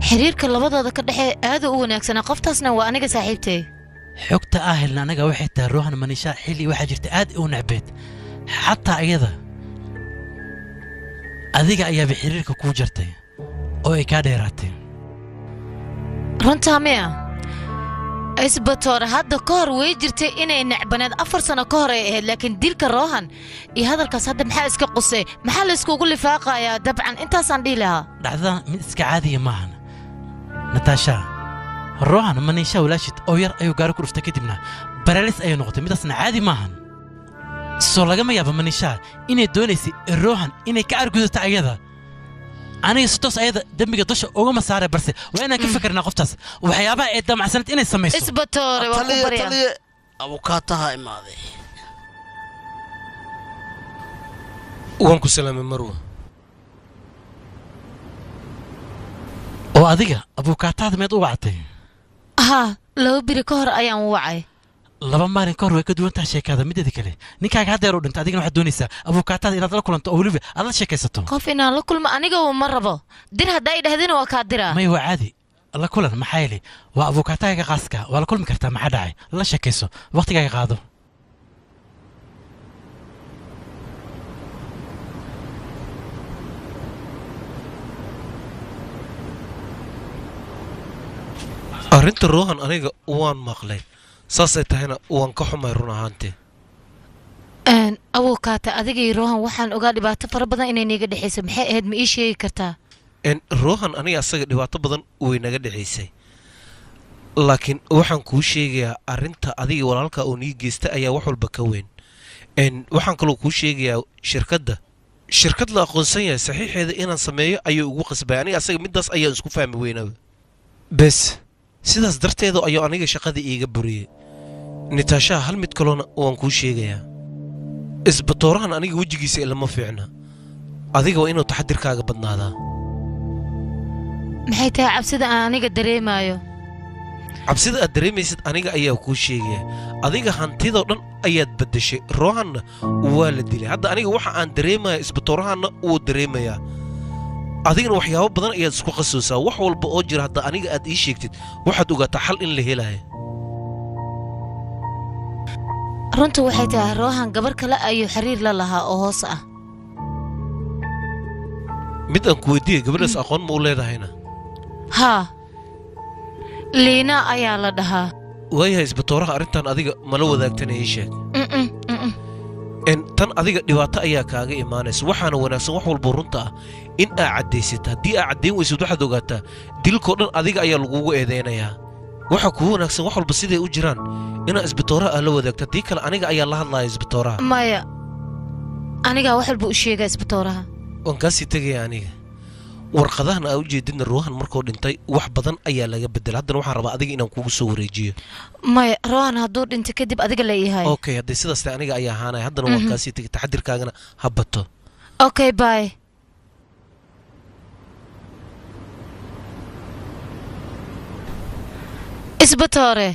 Xiriirka labadooda ka dhexee aad u wanaagsanaa. Qoftaasna waa aniga saaxiibtay. Xogta ah helna anaga waxay tahay Rohan Maniisha xilli waxaa jirta aad u necbeed. Xataa ayada adiga ayaaba xiriirka kuu jartay oo ay kaa dheeraatay. Runtaa miya? Isbatoore hadda ka hor way jirtay inay necbaneed 4 sano ka hor ay ahayd, laakiin dilka Rohan iyo hadalkaas hadda maxaa iska qusay? Maxaa la iskugu lifaaqayaa? Dabcan intaasaan dhihi lahaa. Dhacdadan mid iska caadiya maahan Natasha. Rohan Maniisha walaashid oo yar ayuu gaari ku dhuftay, kadibna baraalis ayay noqotay. Midaasna caadi maahan. Soo lagama yaabo Maniisha inay doonaysay Rohan inay ka argudato ayada. Aniga si toos ayada dembiga dusha ugama saaray, balse waa inaan ka fikirnaa qoftaas waxyaabaha ay damacsanad inay samayso. Isbatoore waa ku baryaa. Taliye abukaataha imaaday. Waan ku salaamay Marwa. Oo adiga abukaataada meed u wactay? Haa, 2 biri ka hor ayaan u wacay. 2 maalin ka hor way ka duwan tahay sheekada. Mideeda kale ninkaaga haddeer u dhintay, adigana waxaad doonaysaa abukaataada inaad la kulanto oo weliba aad la sheekaysato. Qof inaan la kulmo aniga ma rabo. Dir haddaa i dhahdina waa kaa diraa. May, waa caadi la kulan. Maxaa yeelay waa abukaataaga qaaska, waa la kulmi kartaa. Maxaa dhacay? La sheekayso, waqtigaaga qaado. Arrinta Rohan aniga waan maqlay, saasay tahayna waan ka xumay run ahaantii. Abukaata adiga iyo Rohan waxaan ogaa dhibaato fara badan inay naga dhexayso. Maxay ahayd ma ii sheegi kartaa? Rohan aniga asaga dhibaato badan way naga dhexaysay, laakiin waxaan kuu sheegayaa arrinta adiga walaalka oo nii geysta ayaa wax walba ka weyn. Waxaan kaloo kuu sheegayaa shirkad la aqoonsan yahay saxiixeeda inaan sameeyo ayuu ugu qasbay. Aniga asaga midaas ayaan isku fahmi weynaba. Bes sidaas darteeda ayuu aniga shaqada iiga buriyey. Natasha, hal mid kalena waan kuu sheegayaa. Isbatoorahan aniga wejigiisa ilama fiicna. Adiga waa inuu taxadirkaaga badnaadaa. Maxay tahay cabsida aan aniga dareemayo? Cabsida aad dareemaysid aniga ayaa kuu sheegaya. Adiga hantidoo dhan ayaad beddeshay, Rohanna waa la dilay. Hadda aniga waxa aan dareemaya isbitoorahanna wuu dareemayaa. Adigana waxyaabo badan ayaad isku qasoosaa. Wax walba oo jira hadda aniga aad ii sheegtid, waxaad ogaataa xal in la helayo. Runtu waxay tahay Rohan gabar kale ayuu xiriir la lahaa oo hoos ah. Mid aan ku weydiiyey, gabadhaas aqoon ma u leedahayna? Haa, Liina ayaa la dhahaa. Waayahay isbitooraha, arrintan adiga mala wadaagtana ii sheeg. Tan adiga dhibaato ayaa kaaga imaanaysa. Waxaana wanaagsan wax walba runta ah in aa caddaysid. Haddii aa caddayn weysid, waxaad ogaataa dilkoo dhan adiga ayaa lagugu eedaynayaa. Waxa kugu wanaagsan wax walba siday u jiraan inaa isbitooraha aa la wadaagto. Haddii kale aniga ayaa la hadlaaya isbitooraha. Maya, anigaa wax walba u sheegaa isbitooraha. Waan kaasii tegaya aniga. Warqadahana aa u jeedidna Rohan markuu dhintay wax badan ayaa laga bedelay. Haddana waxaan rabaa adiga inaan kugu soo wareejiyo. Maya, Rohan hadduu dhintay kadib adiga la ii hayo. Okay, haddii sidaas tahay aniga ayaa ahaanaya. Haddana waan kaasii tegay, taxadirkaagana ha bato. Okay, bye. Isbitoore,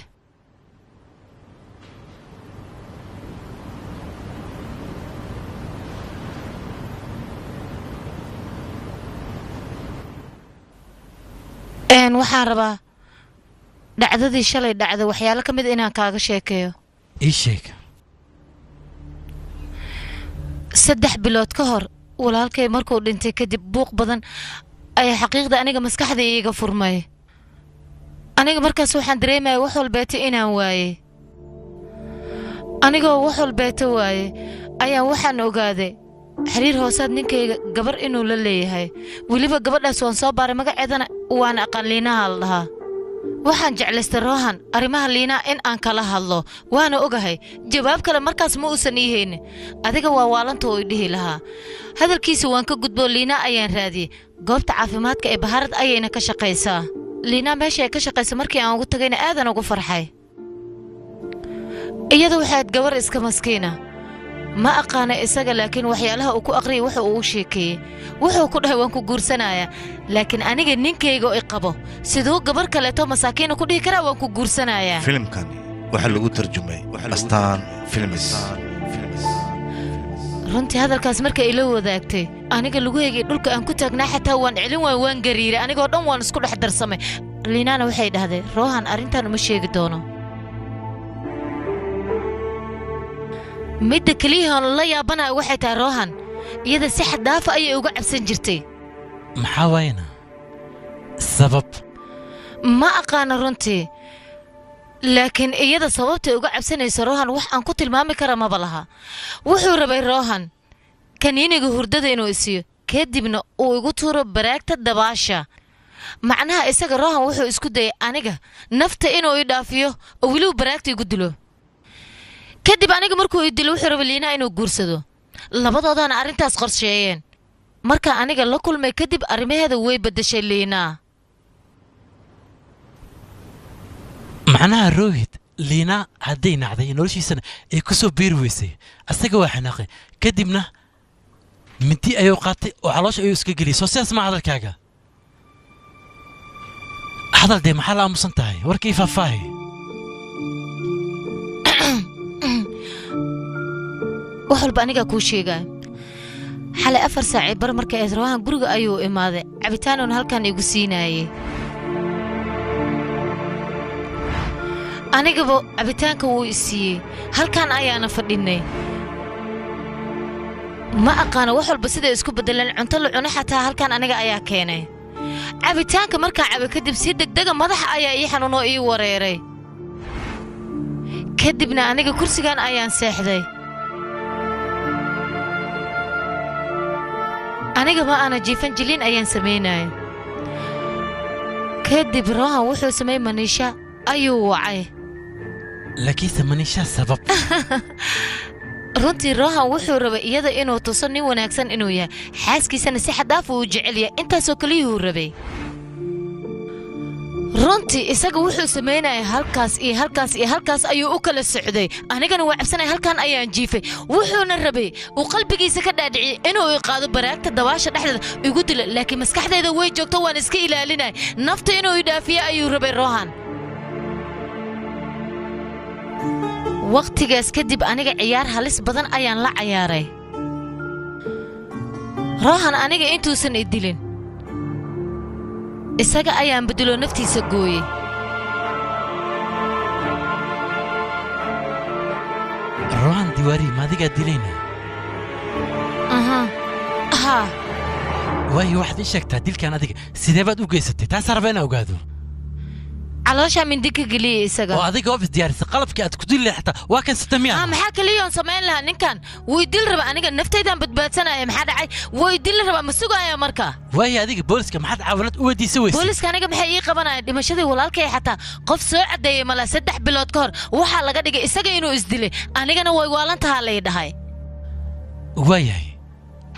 waxaan rabaa dhacdadii shalay dhacda waxyaalo ka mid inaan kaaga sheekeeyo. Ii sheeg. 3 bilood ka hor walaalkay markuu dhintay kadib buuq badan ayaa xaqiiqda aniga maskaxda iiga furmay. Aniga markaas waxaan dareemaya wax walbeeta inaan waayey. Anigoo wax walbeeta waaye ayaa waxaan ogaaday xiriir hoosaad ninkayga gabar inuu la leeyahay. Weliba gabadhaas waan soo baaray, magaceedana waan aqaan, Liinaha la dhahaa. Waxaan jeclaystay Rohan arrimaha Liina in aan kala hadlo, waana ogahay jawaab kale markaas ma uusan ii haynin. Adiga waa waalanta oo i dhihi lahaa. Hadalkiisa waan ka gudbo, Liina ayaan raadiyey. Goobta caafimaadka ee Baharad ayayna ka shaqaysaa. Liina meesha ay ka shaqaysa markii aan ugu tagayna aadan ugu farxay. Iyadu waxaad gabar iska maskiina. Ma aqaana isaga, laakiin waxyaalaha uu ku aqriyay wuxuu ugu sheekeeyey. Wuxuu ku dhahay waan ku guursanayaa, laakiin aniga ninkayga i qabo siduu gabar kaleeto masaakiina ku dhihi karaa waan ku guursanayaa. Filimkani waxaa lagu tarjumay Astaan Films. Runtii hadalkaas marka ila wadaagtay aniga lugahaygii dhulka aan ku taagnaa xataa waan celin waay, waan gariiray, anigoo dhan waan isku dhex darsamay. Liinaana waxay dhahday Rohan arrintan uma sheegi doono. Midda keliyahan la yaabanaya waxay tahay Rohan iyada si xad dhaafa ayay uga cabsan jirtay. Maxaa waayana sabab? Ma aqaana runtii, laakiin iyada sababtay uga cabsanayso Rohan wax aan ku tilmaami kara maba laha. Wuxuu rabay Rohan kaniiniga hurdada inuu isiiyo, kadibna uu igu tuuro baraagta dabaasha. Macnaha isaga Rohan wuxuu isku dayay aniga nafta inuu i dhaafiyo oo weliba baraagta igu dilo. Kadib aniga markuu i dilo wuxuu rabay Liina inuu guursado. Labadoodana arrintaas qorsheeyeen. Marka aniga la kulmay kadib arrimaheeda way beddeshay Liina. Macnaha Rohit Liina hadday nacday noloshiisana ay ku soo biiri weysay, asaga waa xanaaqay. Kadibna mindi ayuu qaatay oo caloosha ayuu iska geliyay. Soo sidaas ma hadalkaaga? Hadal dee, maxaa la aamusan tahay? Warkii faahfaahi. Wax walba anigaa kuu sheegaa. Xalay 4 saac bar markay ahayd Rohan guriga ayuu imaaday, cabitaanuun halkan igu siinaayey. Anigaba cabitaanka wuu i siiyey, halkan ayaana fadhinay. Ma aqaano wax walba siday isku beddeleen. Cunto la cuno xataa halkan aniga ayaa keenay. Cabitaanka markaan cabay kadib si degdega madaxa ayaa ii xanuunoo ii wareeray. Kadibna aniga kursigan ayaan seexday. Aniga ma aana jiifan, jilin ayaan samaynaya. Kadib Rohan wuxuu sameeyey Maniisha ayuu wacay. Laakiinse Maniisha sabab? Runtii Rohan wuxuu rabay iyada inuu tuso nin wanaagsan inuu yahay, xaaskiisana si xad dhaaf uu jecel yahay, intaasoo keliyuhuu rabay. Runtii isaga wuxuu samaynayay halkaas iyo halkaas iyo halkaas ayuu u kala socday. Anigana waa cabsanay, halkan ayaan jiifay. Wuxuuna rabay uu qalbigiisa ka dhaadhiciyay inuu i qaado baraagta dabaasha dhexdeeda igu dilo, laakiin maskaxdayda way joogto, waan iska ilaalinay. Nafta inuu i dhaafiyo ayuu rabay Rohan. Waqtigaas kadib aniga ciyaar halis badan ayaan la ciyaaray. Rohan aniga intuusan i dilin isaga ayaan bedelo naftiisa gooyey. Rohan Diwari ma adigaa dilayna? Aha, haa. Waayo waxaad ii sheegtaa dilkan adiga sidee baad u geysatay? Taasaa raba inaan ogaado. Calooshaa mindi ka geliyey isaga. Oo adiga oo isdiyaarisay qalabkii aad ku dili lahayd xataa waa kan sita miyaa? Haa, maxaa kaliyoon samayn lahaa? Ninkan wuu i dili rabaa, aniga naftaydaan badbaadsanaya. Maxaa dhacay? Wuu i dili rabaa, ma sugaaya marka? Waayo adiga booliska maxaad caawinad u weydiisay weysay? Booliska aniga maxay ii qabanayaan? Dhimashadii walaalkay xataa qof soo caddeeyey mala. 3 bilood ka hor waxaa laga dhigay isaga inuu isdilay, anigana way waalan tahaa lay dhahay. Waayahay,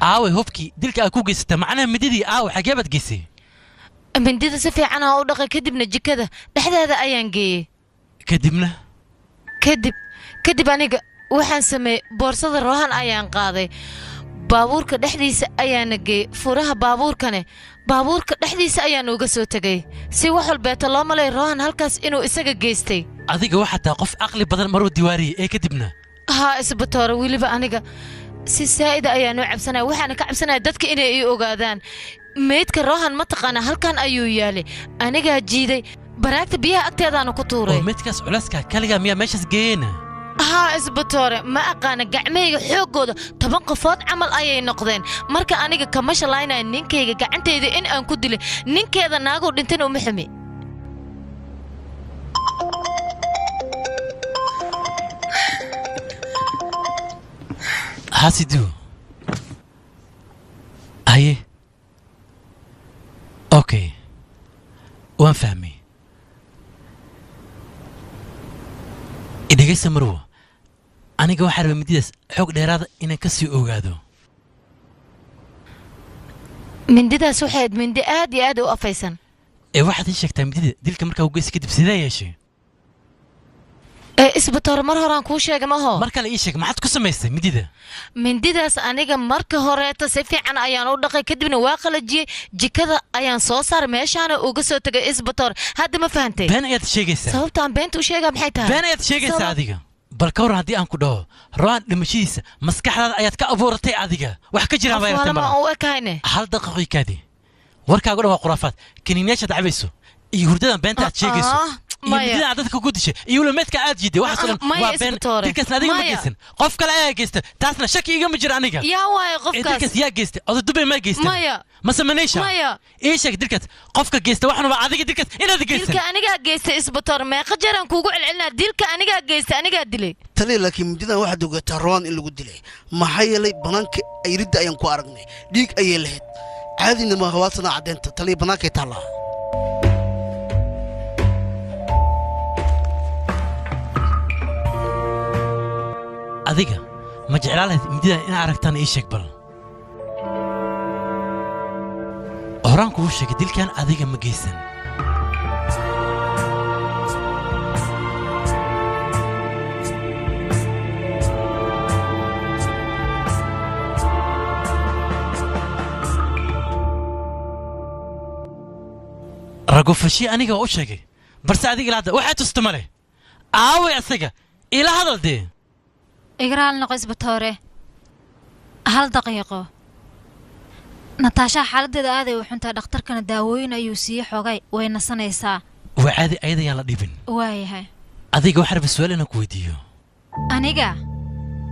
aaway hubkii dilka aad ku geysatay, macnaha mididii aaway, xagee baad geysay? Mindida si fiican aan u dhaqay, kadibna jikada dhexdeeda ayaan geeyey. Kadibna? Kadib aniga waxaan sameeyey boorsada Rohan ayaan qaaday, baabuurka dhexdiisa ayaana geeyey. Furaha baabuurkane baabuurka dhexdiisa ayaan uga soo tegay si wax walbeeta loo malay Rohan halkaas inuu isaga geystay. Adiga waxaa tahay qof caqli badan maruu Diwaariye ee kadibna? Haa isbatoore, weliba aniga si saa'ida ayaan u cabsanaya. Waxaana ka cabsanaya dadka inay ii ogaadaan. Meydka Rohan ma taqaana halkan ayuu yaalay, anigaa jiiday, baraagta biyaha agteedaana ku tuuray. Oo meydkaas culayska kaligaa miyaa meeshaas geeyeyna? Haa isbatoore, ma aqaana gacmahayga xooggooda 10 qofood camal ayay noqdeen. Marka aniga kama shalaynaya ninkayga gacantayda in aan ku dilay. Ninkeeda naaguu dhintana uma xumi. Hasidu haye, okay, waan fahmay. Idhegaysa Marwo, aniga waxaa rabay mididaas xoog dheeraada inaan ka sii ogaado. Mindidaas waxay ahayd mindi aad iyo aad u afaysan. Ee waxaad ii sheegtaa midida dilka markaa u geysa kadib sidee yeeshay? Ee isbatoore, mar horaan kuu sheegay maho. Mar kale ii sheeg, maxaad ku samaysay midida? Mindidaas aniga marka horeeta si fiican ayaan u dhaqay, kadibna waa qalajiyey, jikada ayaan soo saaray, meeshaana uga soo tegay isbatoore. Hadda ma fahantay? Been ayaad sheegaysaa. Sababtaan beenta u sheegaa maxay tahay? Been ayaad sheegaysaa adiga. Bal ka waran haddii aan ku dhaho Rohan dhimashadiisa maskaxdaada ayaad ka abuuratay adiga, wax ka jiraan baa yartay malaha. U ekayne. Hal daqiiqo kaadi, warkaagu dhan waa khuraafaad. Kiniinyaashaad cabayso iyo hurdadan beenta aad sheegayso iyo midida aad dadka ku dishay iyo weliba aad jiiday, waxaas oo dhan waa been. Dilkaasna adiga ma geysan, qof kale ayaa geysta, taasna shaki igama jiro aniga. Yaa waaye qofkaas? Dilkaas yaa geystay? Oday Dubay maa geystay? Maya. Mase Maneesha? Maya. Ii sheeg dilkaas qofka geysta, waxaan waa adiga dilkaas inaad geysan. Dilka anigaa geystay isbatoor, meeqa jeer aan kuugu celcelinaa? Dilka anigaa geystay, anigaa dilay. Taliya, laakiin mididan waxaad ogaataa Rohan in lagu dilay. Maxaa yeelay banaanka ayridda ayaan ku aragnay, dhiig ayay lahayd, caadina ma hawaasana caddeynta. Taliya, banaankay taallaa. Adiga ma jeclaan lahayd mididan inaa aragtaan? Ii sheeg bal. Horaan kugu sheegay dilkan adiga ma geysan. Ragofashi aniga waa u sheegay, balse adiga ilaa hadda waxay tusta male. Aaway asaga, ila hadal dee. Igraal noqo isbatoore, hal daqiiqo. Nataasha xaaladdeeda aaday u xuntaa, dhakhtarkana daawooyin ayuu siiyey, xogay way nasanaysaa. Waa caadi, ayada yaan la dhibin. Waayahay. Adiga waxaa rabay su'aal inaan ku weydiiyo. Aniga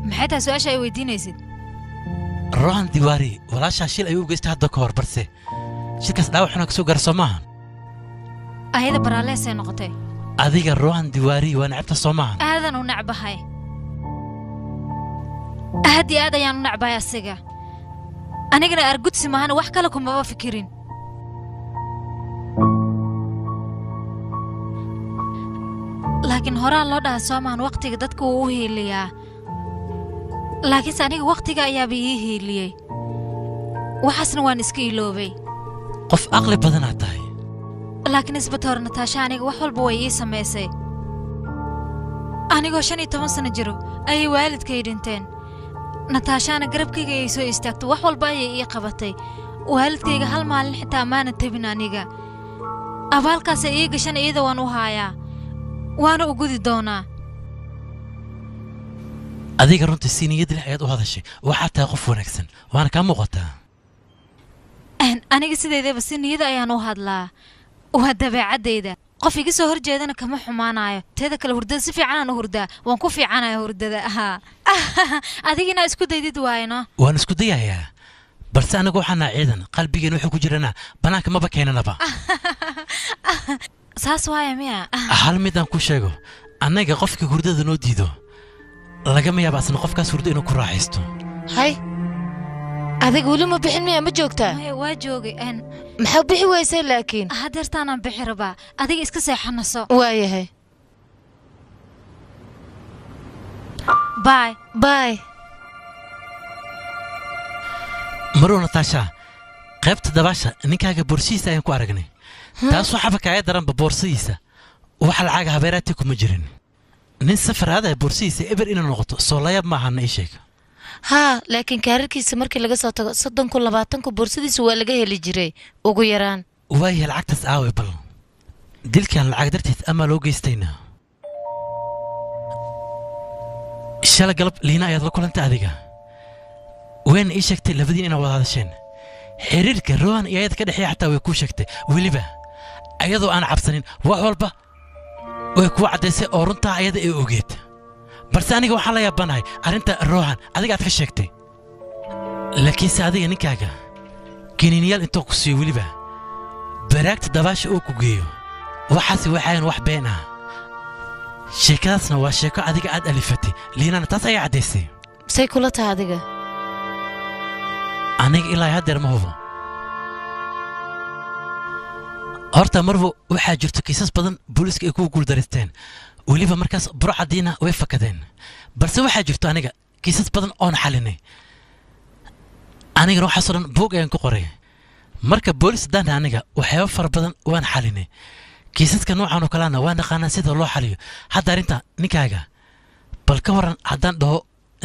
maxay tahay su-aasha ay weydiinaysid? Rohan Diwari walaashaa shil ayuu u geystay hadda ka hor, balse shilkaas dhaawac xuna kasoo gaara soo maaha? Ayada baraaleesay noqotay. Adiga Rohan Diwari waa necabta soo maaha? Aadan u necbahay, aad iyo aad ayaan u necbahay asiga. Anigana argudsi maahana wax kale kumaba fikirin. Laakiin horaa loo dhaha soo maahan waqtiga dadka wuu u hiiliyaa, laakiinse aniga waqtiga ayaaba ii hiiliyey, waxaasna waan iska iloobay. Qof aqli badanaad tahay. Laakiin isbatoor Nataasha aniga wax walba way ii samaysay. Anigoo 15 sano jiro ayay waalidkay dhinteen. Nataashaana garabkayga ayay soo istaagtay, wax walba ayay ii qabatay. Waalidkayga hal maalin xitaa maana tabin aniga. Abaalkaasay ii gashan iyada waan u haayaa, waana u gudi doonaa. Adiga runtii si niyad leh ayaad u hadashay. Waxaad tahay qof wanaagsan, waana kaa muuqataa. Aniga sideedaba si niyada ayaan u hadlaa. Waa dabeecaddayda. Qof iga soo horjeedana kama xumaanayo. Teeda kale hurdada si fiican aan u hurdaa. Waan ku fiicanayaa hurdada. Adiga inaa isku daydid waayno. Waan isku dayayaa. Balse anagu waxaan nahay ciidan, qalbigeena wuxuu ku jirana banaanka maba keenanaba. Saas waaya miya? Hal mid aan ku sheego, annaga qofka hurdada noo diido lagama yaabo asna qofkaas hurdo inuu ku raaxaysto. Hay, adiga weli ma bixin miya? Ma joogtaa? Maya, waa joogay. Maxaa bixi weysay laakiin? Hadeertaanaan bixi rabaa. Adiga iska seexanaso. Waayahay. Bye. Bye. Marwo Natasha, qaybta dabaasha ninkaaga boorsihiisa ayaan ku aragnay. Taas waxaaba kaaga daranba boorsadiisa. Waxa lacag habeeraati kuma jirin. Nin safar aadaya boorsihiisa eber inuu noqoto soo layaab maahana ii sheeg. Haa, laakiin kaararkiisa markii laga soo tago 30 kun 20 kun boorsadiisa waa laga heli jiray ugu yaraan. Waayahay lacagtaas aaway bal. Dilkan lacag darteed ama loo geystayna. Shalay galab Liina ayaad la kulantay adiga. Wayna ii sheegtay labadiin inaad wada hadasheen. Xiriirka Rohan iyo ayada ka dhexeeya xataa way kuu sheegtay. Weliba ayadoo aan cabsanin wax walba way kuu caddaysay oo runtaa ayada ay ogeed. Balse aniga waxaan la yaabanahay arrinta Rohan adiga aad ka sheegtay. Laakiinse adiga ninkaaga kiniiniyaal intuu ku siiyo weliba baraagta dabaasha uu ku geeyo waxaasi waxayan wax been ah. Sheekadaasna waa sheeko adiga aad alifatay. Liinana taas ayaa caddaysay. Say kula tahay adiga? Aniga ilaa haddeer ma hubo. Horta marwo waxaa jirto kiisas badan booliiska ay ku guuldareysteen. Weliba markaas burcadiina way fakadeen. Balse waxaa jirto aniga kiisas badan oon xalinay. Anigana waxaasoo dhan buug ayaan ku qoray. Marka boolis haddaan aniga waxyaabo fara badan waan xalinay. Kiisaska noocan oo kalena waan naqaanaa sida loo xaliyo. Hadda arrinta ninkaaga bal ka waran haddaan dhaho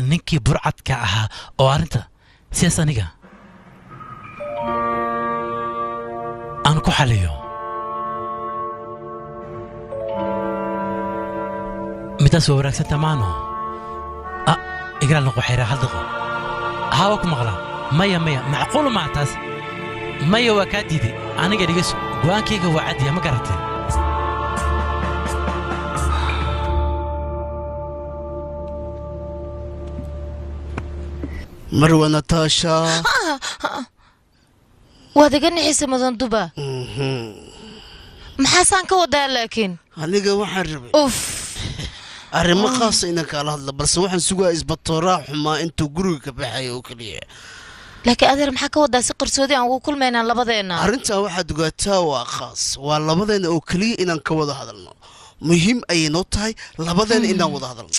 ninkii burcadka ahaa oo arrinta sidaas aniga aan ku xaliyo. Midaas waa wanaagsan tamaano. Igraal noqo xayraa hal daqiiqo. Haa, waa ku maqlaa. Maya maya, macquul ma taas. Maya waa kaa diiday. Aniga dhegeyso, go'aankayga waa cadiya, ma garatay? Marwa Natasha. Waad iga nixisay mudan duba. Maxaasaan ka wadaa laakiin? Aniga waxaan rabay Uff. Arrimo khaasa inaan kaala hadla, balse waxaan sugaa isbatooraa xumaa intuu guriga ka baxayo oo keliya. Laakiin adeer maxaa ka wadaa si qarsoodi aan ugu kulmaynaa labadeenna? Arrintaa waxaad ogaataa waa khaas, waa labadeenna oo keliya inaan ka wada hadalno. Muhiim ayay noo tahay labadeenna inaan wada hadalno.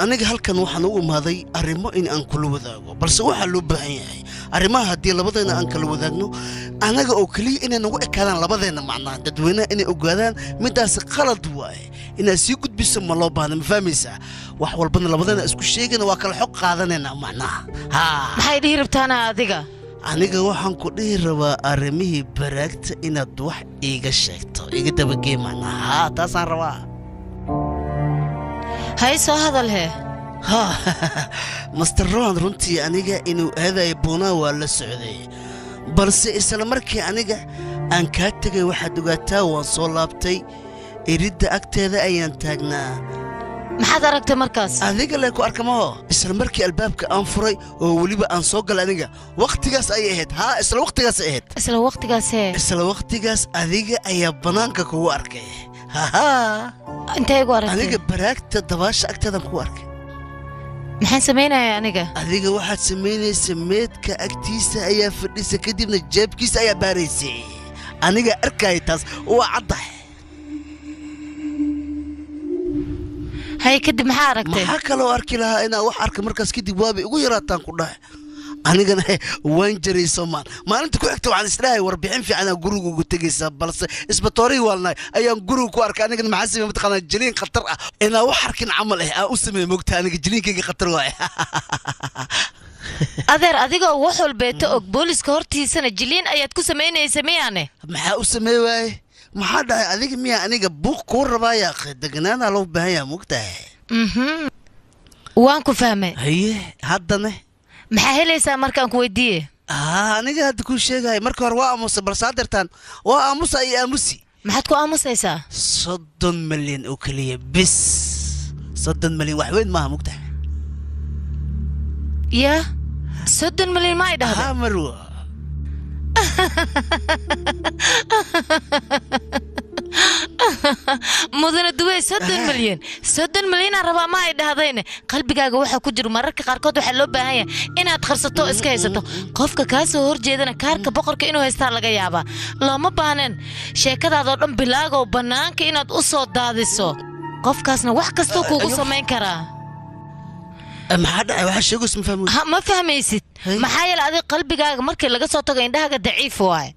Aniga halkan waxaan u imaaday arrimo in aan kula wadaago, balse waxaa loo baahan yahay arrimaha haddii labadeenna aan kala wadaagno anaga oo keliya inay nagu ekaadaan labadeenna, macnaha dadweynaha inay ogaadaan midaasi qalad waaye. Inaad sii gudbiso ma loo baahna, ma fahmaysaa? Wax walbana labadeenna isku sheegayna, waa kala xog qaadanaynaa macnaha. Haa, maxay dhihi rabtaana adiga? Aniga waxaan ku dhihi rabaa arrimihii baraagta inaad wax iiga sheegto, iga dabagee macnaha. Haa, taasaan rabaa. Hay, soo hadal hee. Ha, Master Rohan runtii aniga inuu aadayo Buunaa waa la socday, balse isla markii aniga aan kaa tegay waxaad ogaataa waan soo laabtay. Iridda agteeda ayaan taagnaa. Maxaad aragtay markaas? Adiga lee ku arkamaho. Isla markii albaabka aan furay oo weliba aan soo galay aniga wakhtigaas ayay ahayd. Haa, isla wakhtigaas ay ahayd. Isla wakhtigaas hee? Isla wakhtigaas adiga ayaa bannaanka kugu arkay. Hahaa. Intee igu aragtay? Aniga baraagta dabaasha agteedaan kugu arkay. Maxaan samaynayaa aniga? Adiga waxaad samaynaysa meedka agtiisa ayaa fadhisa, kadibna jeebkiisa ayaa baaraysay. Aniga arkaya taas waa caddahay. Hay, kadib maxaa aragtay? Maxaa kaloo arki lahaa? Inaan wax arka markaas kadib waabay ugu yaraataan ku dhahay. Anigana waan jaray soomaan. Maalinta ku xigta waxaan isdhahay warbixin fiican aa guriga ugu tegaysaa, balse isbatoorihii waalnahay ayaan guriga ku arkay. Anigana maxaa sameeyey mataqaanaa? Jiliin khatar ah inaa wax arkin camal ah aan u sameeyey mogta. Aniga jiliinkayga khatar waaye. Adeer, adigoo wax walbeeta og, booliska hortiisana jiliin ayaad ku samaynaysa miyaane? Maxaa u sameey waaye? Maxaa dhacay adiga miya aniga buuq kuu rabaa yaa akhi deganaanaa loo baahan yaha mugtahay. Waan ku fahmay. Haye haddane maxaa helaysaa markaan ku weydiiye? Aniga hadda kuu sheegaya marka hore waa aamusa balse haddeertaan waa aamusa iyo aamusi. Maxaad ku aamusaysaa? 30 malyan oo keliya bis. 30 malyan wax weyn maaha mugtahay. Yaa 30 malyan ma ay dhahda? Haa marwa. Mudane duwey 30 malyan 30 malyanaan rabaa ma ay dhahdayne qalbigaaga waxaa ku jiro mararka qaarkood waxaa loo baahan yahay inaad qarsato iska haysato qofka kaa soo horjeedana kaarka boqorka inuu haystaa laga yaabaa looma baahneen sheekadaadoo dhan bilaagow bannaanka inaad u soo daadiso qofkaasna wax kastuu kuugu samayn karaa. Maxaa dhacay waxaa sheegaysa ma fahmaysid? Ma fahmaysid maxaa yeelay adiga qalbigaaga markii laga soo tago indhahaaga daciif waaye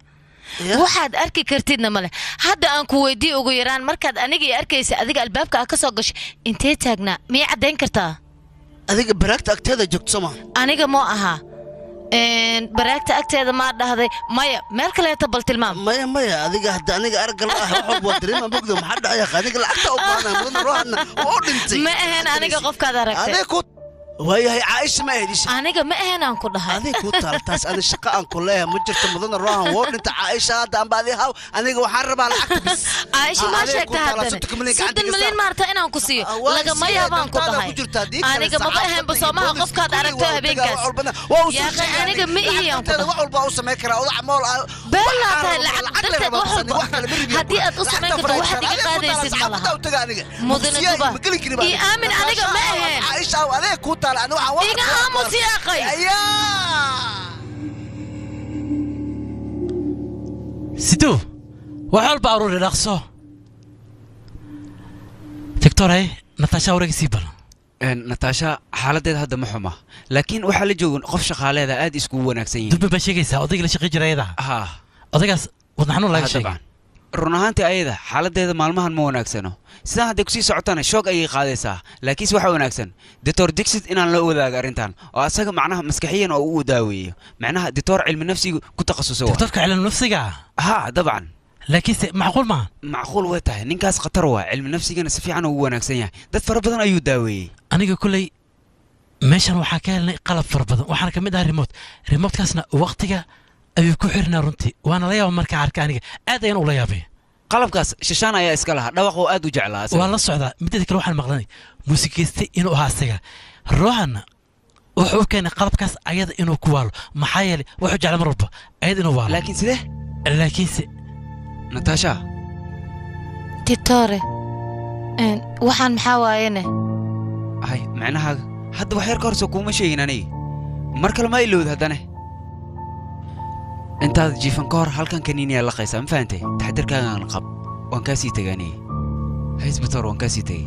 waxaad arki kartidna male. Hadda aan ku weydiiyo ugu yaraan markaad aniga i arkaysa adiga albaabka ah ka soo gashay intee taagnaa miyay caddayn kartaa? Adiga baraagta agteeda joogto soo maha? Aniga moo ahaa baraagta agteeda maa dhahday maya meel kaleeta bal tilmaam. Maya maya adiga hadda aniga aragga la ah wax walba waa dareemaa mugdo maxaa dhacay adiga lacagta u baahnaa mudan ruuxna oo dhintay. Ma ahayn aniga qofkaad aragtay. Waayahay Caaisha ma ahayd isha. Aniga ma ahayn aan ku dhahay. Adiga ku taal taas ani shaqo aan ku leeyahay ma jirto mudana ruuxan woo dhinta Caaisha hadda anba adiga haw aniga waxaan rabaa lacagta bis. Caaisha ma sheegta haddana 30 malyan maarta inaan ku siiyo lagama yaabaan ku dhahay. Aniga maba ahayn ba soomaha qofkaad aragto habeenkaas. Yaaqay aniga ma ihi aan ku dhahay. Wax walba u samayn karaa odax mool ah. Been laa tahay lacag darteed wax walba haddii aad u samayn karto waxaad iga qaadaysid ma laha. Mudane duba ii aamin aniga ma ahayn. Caaisha adiga ku iga aamus yaaqay. Siduu wax walba aruuri dhaqso. Victor, Natasha wareeg sii bal. Natasha xaaladeeda hadda ma xuma laakiin waxaa la joogan qof shaqaaleeda aad iskugu wanaagsan yihiin. Dubbe baa sheegaysaa odayga la shaqay jiray ayada. Haa odaygaas wadna xanuun laga sheegay. Run ahaantii ayada xaaladeeda maalmahan ma wanaagsano sidaan hadday kusii socotana shoog ayay qaadaysaa laakiinse waxaa wanaagsan doctor Dixit inaan la wadaago arrintan oo asaga macnaha maskaxiyan oo uu daaweeyo macnaha doctor cilmi nafsiga ku takhasusay. Doctorka cilmi nafsiga? Haa dabcan. Laakiinse macquul maaha? Macquul way tahay ninkaas khatar waa cilmi nafsigana si fiican ugu wanaagsan yahay dad fara badan ayuu daaweeyey. Aniga kulley meeshan waxaa ka helnay qalab fara badan waxaana ka mid ah remote remotekaasna waqtiga ayuu ku xirnaa runtii waana la yaaba markaa arka aniga aad ayaan ula yaabay. Qalabkaas Shashaan ayaa iska lahaa dhawaq oo aad u jeclaa. Waan la socdaa mideeda kale waxaan maqlanay muusikayste inuu ahaa isaga ruuxana wuxuu u keenay qalabkaas ayada inuu ku waalo maxaa yeelay wuxuu jeclaa mar walba ayada inuu waalo. Laakiin sidee? Laakiinse Natasha Titore waxaan maxaa waayene? Hay macnaha hadda wax yar ka hor soo kuuma sheegin aniga mar kale ma ilowd haddane intaad jiifan ka hor halkan kaniiniyaa laqaysaa ma fahantay taxadirkaagaan qab waan kaa sii tegay aniga haysbator waan kaa sii tegay.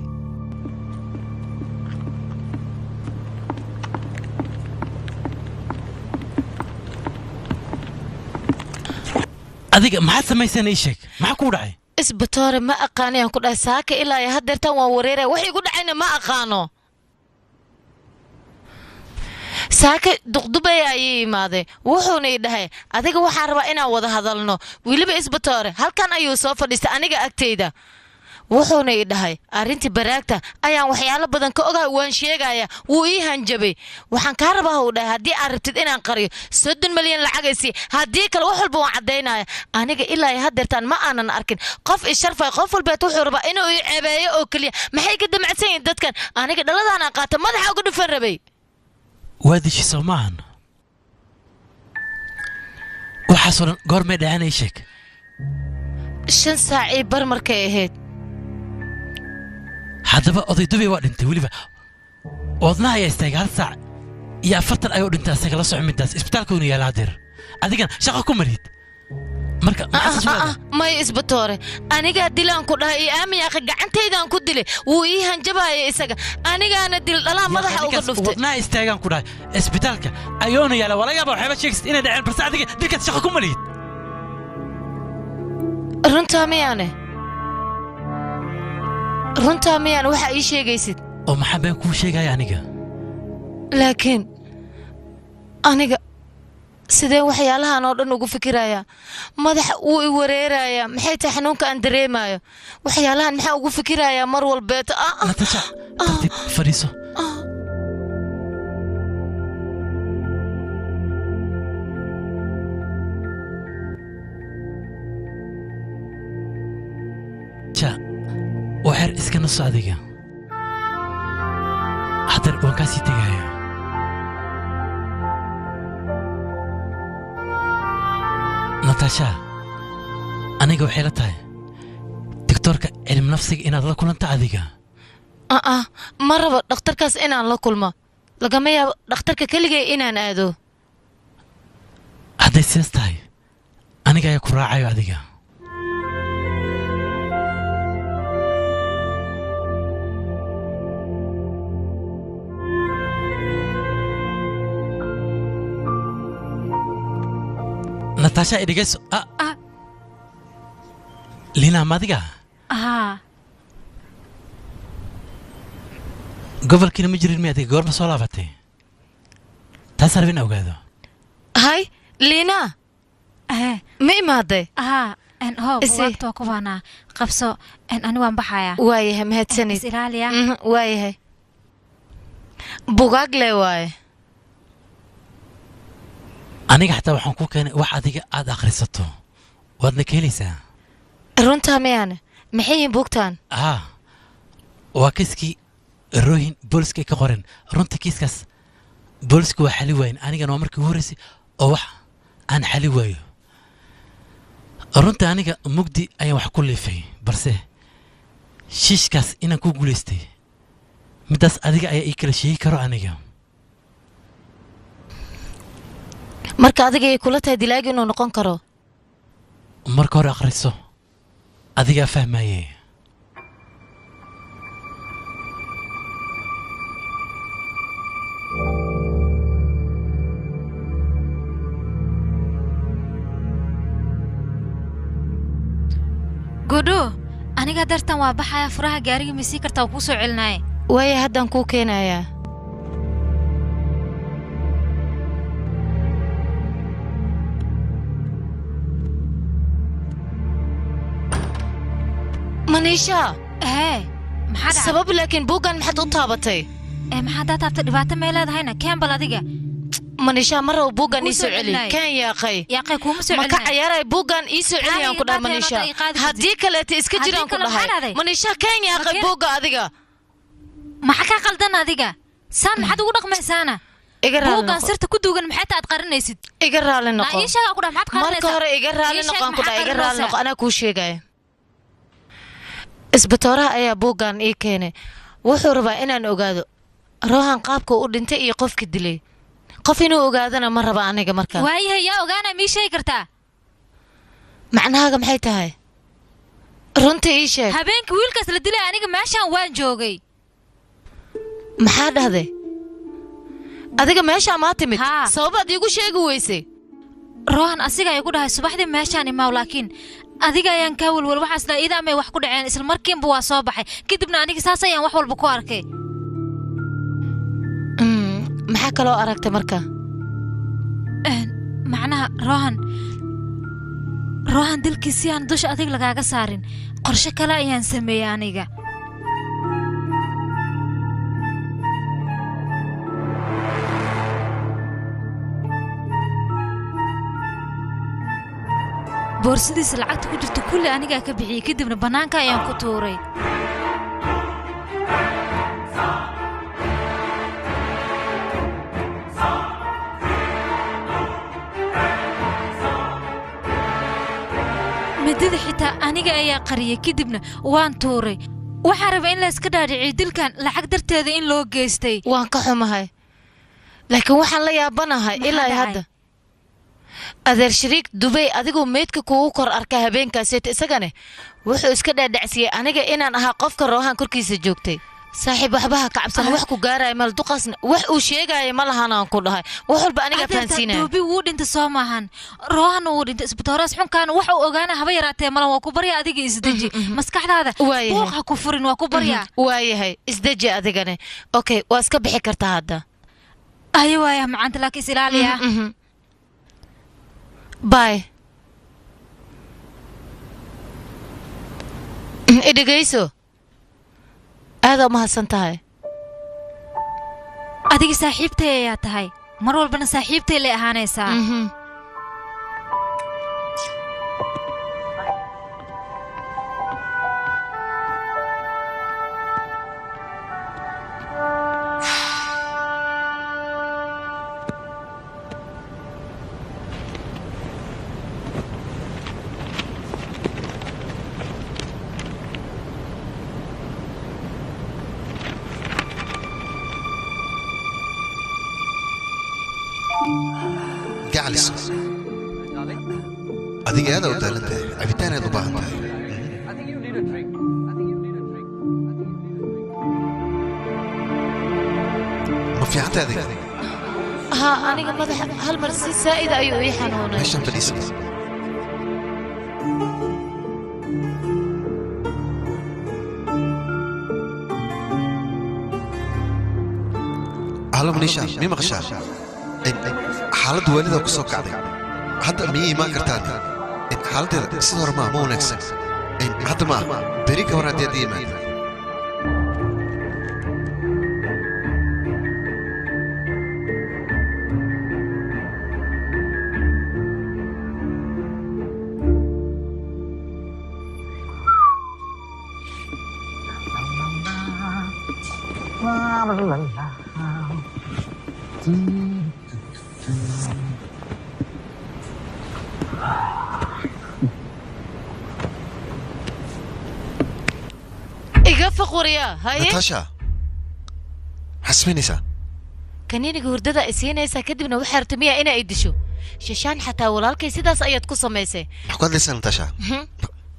Adiga maxaad samaysana ii sheeg maxaa kuu dhacay? Isbatoore ma aqaanayaan ku dhahay saaka ilaa iyo haddeertan waan wareeraya wax igu dhacayna ma aqaano. Saaka duqdubaya ayay imaaday wuxuuna ii dhahay adiga waxaan rabaa inaan wada hadalno weliba isbatoore halkan ayuu soo fadhiistay aniga agtayda wuxuuna ii dhahay arrintii baraagta ayaan waxyaalo badan ka ogahay waan sheegaya wuu ii hanjabay waxaan kaa rabaa uu dhahay haddii aad rabtid inaan qariyo 30 malyan lacagaysi haddii kale wax walba waan caddaynaya aniga ilaa iyo haddeertaan ma aanan arkin qof isharfay qof walbeet wuxuu rabaa inuu ii ceebeeyo oo keliya maxay ka damacsan yihiin dadkan aniga dhaladaanaan qaata madaxa uga dhufan rabay. Waa dishi soo maahan waxaasoo dhan goormay dhaceen ii sheeg. 5 saac ii bar markay ahayd. Haddaba oday dubay waa dhintay weliba wadnaha ayaa istaagay 1 saac iyo 40 ayuu dhintay asaga la soco midaas isbitaalka unu yaala hadeer adigana shaqo ku marid marka may isbatoore anigaa dilaan ku dhahay ii aamin yaaqi gacantaydaan ku dilay wuu ii hanjabaaya isaga anigaana dil dhalaa madaxa uga dhuftay wadnaha istaagaan ku dhahay isbitaalka ayuuna yaala waa laga yaabaa waxyaaba sheegaysid inay dhaceen balse adiga dilkaas shaqo ku malihid. Runtaa miyaane? Runtaa miyaan waxa ii sheegaysid? Oo maxaa been kuu sheegaya aniga? Laakiin aniga Sidee waxyaalahan oo dhan ugu fikirayaa? Madax wuu i wareerayaa. Maxay tahay xanuunka aan dareemayo? Waxyaalahan maxaa ugu fikirayaa mar walbeeta? Natasha, tartiib fadhiiso. Ja, waxyar iska naso adiga. Haddana waan kaa sii tegayaa. Natasha, aniga waxay la tahay doctorka cilmi nafsiga inaad la kulanto adiga. Ma rabo dhakhtarkaas inaan la kulmo. Lagama yaabo dhakhtarka keligay inaan aado. Hadday sidaas tahay, aniga ayaa ku raacayo adiga. Natasha, dhegeyso. Lina, ma adiga? Haa. Gobolkiina ma jirin miya adiga? Goorma soo laabatay? Taas rabin ogaado. Hay, Lina. Ma imaaday? Haa, hoo, buugaagta waa ku baanaa. Qabso, ani waan baxayaa. Waayahay, mahadsanid. Is ilaaliya. Waayahay. Buugaag le waaye. Aniga xataa waxaan ku keenay wax adiga aad akhrisato. Waadna ka helaysaa. Runtaa miyaane? Maxay yihiin buugtaan? Haa, waa kiiskii Rohin booliska ay ka qoreen. Runta kiiskaas boolisku waa xali waayeen. Anigana waa markii ugu horreysay oo wax aan xali waayo. Runta aniga mugdi ayaan wax ku liifay, balse shiishkaas inaan ku guulaystay middaas adiga ayaa ii kala sheegi karo aniga. Marka adiga ay kula tahay dilaagi inuu noqon karo. Marka hore akhriso, adigaa fahmaye. Godho, aniga dartan waa baxaya. Furaha gaariga ma sii kartaa? Waa kuu soo celinaaye. Waaya, haddaan kuu keenayaa. Maniisha. Hee, maxaa dhacay? Sabab laakiin buuggan maxaad u taabatay? Maxaad daa taabtay? Dhibaato may leedahayna? Keen bal adiga. Maniisha, mar rabo buuggan Kuu ii soo soo celi. celinaayo. Keen yaaqay. Yaaqay, kuuma soo Ma ka celinaayo. cayaaray buuggan ii soo celi aan ku dhahay Qaadi Maniisha. ii qaadi kartid. Haddii kaleeta iska Haddii jiraan ku kale maxaa dhahay. dhahday? Maniisha, keen yaaqay Makeen- buugga adiga. Maxaa kaa qaldan adiga? Saan maxaad ugu dhaqmaysaana? Iga raali Buuggan noqo. sirta ku duugan maxay tahay aad qarinaysid? Iga raali Naa noqo. ii sheeg aan ku dhahay, maxaad Marka qarinaysaa? hore iga raali Ii sheeg noqo aan ku maxaad dhahay, iga raali qarinaysaa? noqo, anaa kuu sheegaya. Isbitooraha ayaa buuggan ii keenay. Wuxuu rabaa inaan ogaado Rohan qaabka u dhintay iyo qofka dilay. Qof inuu ogaadana ma raba aniga markaa. Waayahay, yaa ogaana? Mii sheegi kartaa? Macnahaaga maxay tahay? Runta ii sheeg. Habeenkii wiilkaas la dilay aniga meeshaan waan joogay. Maxaa dhahday? Adiga meeshaa maa timid? Haa. Sababaad iigu sheegi weysay. Rohan asiga ay ku dhahay subaxdii meeshaan imaaw, laakiin adiga ayaan kaa welwel. Waxaas dhahay idaa may wax ku dhaceen. Isla markiinba waa soo baxay, kadibna aniga saas ayaan wax walba ku arkay. Maxaa kaloo aragtay marka? Macnaha Rohan dilkiisi aan dusha adig lagaaga saarin, qorshe kale ayaan sameeyey aniga. Boorsadiisa lacagta ku jirta kulli anigaa ka bixiyey, kadibna bannaanka ayaan ku tuuray. Midada xitaa aniga ayaa qariyey, kadibna waan tuuray. Waxaan rabay in la iska dhaadhiciyo dilkan lacag darteeda in loo geystay. Waan ka xumahay, laakiin waxaan la yaabanahay Maxaa ilaa dhacay? hadda adeer Shariik Dubay adigoo meydka kugu kor arka habeenkaaseet, isagane wuxuu iska dhaadhacsiiyey aniga inaan ahaa qofka Roohan korkiisa joogtay. Saaxiib, waxba ha ka cabsan, wax ku gaaraya mal duqaasna wax uu sheegaya ma lahan aan ku dhahay. Wax walba aniga Adeerta fahansiinaya. Duubi wuu dhintay soo maahan? Rohan wuu dhintay. Isbitooraas xunkaan wax uu ogaana haba yaraatee malan. Waa ku barya, adiga isdeji, maskaxdaada Waayahay. buuq ha ku furin, waa ku baryaa. Waayahay, isdeji adigane. Okay, waa iska bixi kartaa hadda. Ayo, waaya macaanta, laakiin is ilaaliya. Bye. Idhegayso, aada u mahadsan tahay. Adiga saaxiibtay ayaa tahay, mar walbana saaxiibtay lay ahaanaysaa. Adiga aad u daalan tahay, cabitaan aad u baahan tahay. Ma fiican tahay adiga? Haa, aniga madaxa hal mar si saa'id ayuu ii xanuunay. Meeshan fadhiisa. Halo Manisha, mii maqashaa? Xaaladda waalida ku soo kacday. Hadda miyay imaan kartaan? Xaaladdeeda sida hore ma wanaagsan. Hadda ma beri ka hor haddii aad imaado. Iga faquriya haye. Natasha, maxaa samaynaysaa? Kaniiniga hurdada ay siinaysaa, kadibna waxaa rabta miyaa inay disho Shashaan? Xataa walaalkay sidaas ayaad ku samaysay. Maxaa ku hadlaysaa Natasha?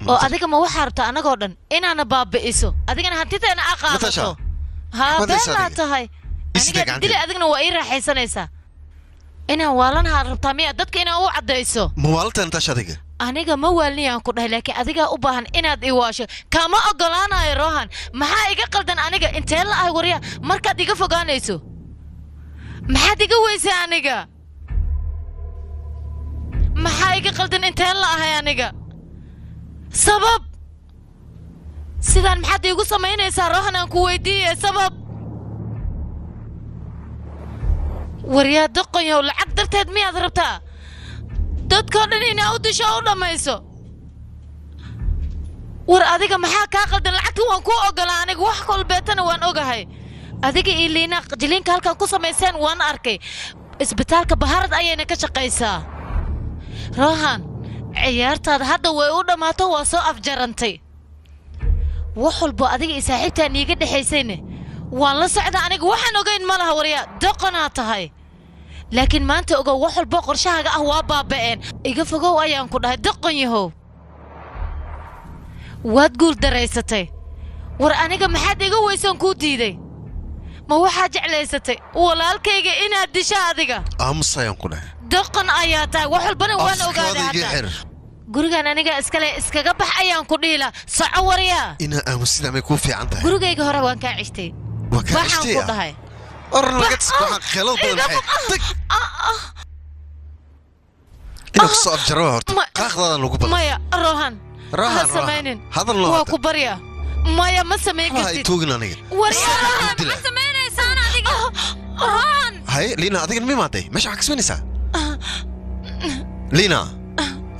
Oo adiga ma waxaa rabtaa annagoo dhan inaana baabi'iso, adigana hantideena aa qaadato? Haa, beenaa tahay. Aniga dili, adigna waa ii raaxaysanaysaa. Inaan waalanaha rabtaa miyaa dadka inaan u caddayso? Ma waalata Natasha adiga? Aniga ma waalniyaan ku dhahay, laakiin adigaa u baahan inaad i waasho. Kaama ogolaanayo Rohan. Maxaa iga qaldan aniga? Intee la ahay warya markaad iga fogaanayso? Maxaad iga weysay aniga? Maxaa iga qaldan? Intee la ahay aniga? Sabab sidaan maxaad iigu samaynaysaa Rohan? Aan ku weydiiye sabab. Waryaa doqonyow, lacag darteed miyaad rabtaa dadkoo dhan inaa u disho u dhammayso? War adiga maxaa kaa qaldan? Lacagta waan kuu ogolaa aniga, wax kolbeetana waan ogahay. Adiga iyo Liina jiliinka halkan ku samayseen waan arkay. Isbitaalka Baharad ayayna ka shaqaysaa. Rohan, ciyaartaada hadda way u dhammaato, waa soo afjarantay. Wax walbo adiga iyo saaxiibtaan iiga dhexaysayne waan la socda aniga, waxaan ogayn ma laha. Waryaa doqonaa tahay, laakiin maanta ogow, wax walbo qorshahaaga ah waa baaba'een. Iga fogow ayaan ku dhahay, doqon yahow, waad guul daraysatay. War aniga maxaad iga weysoon kuu diiday? Ma waxaad jeclaysatay walaalkayga inaad disho adiga? Aamus ayaan ku dhahay. Doqon ayaa tahay, wax walbana waan ogaaday. Hataa gurigan aniga iskale, iskaga bax ayaan ku dhihi lahaa. Soco waryaa. Inaa aamusida may kuu fiican tahay. Gurigayga hore waan kaa cishtay. Waa kaa waxaan cishtay ku dhahay inaa kusoo afjaro horta qaaqdaadan lagu badan. Maya Rohan, ha samaynin, waa ku barya. Maya, ma samayn kartid. Tuugin aniga. Waryaa Rohan, ma samaynaysaan adiga Rohan? Haye Liina, adigana ma imaaday meesha? Waxaa ka samaynaysaa Liina?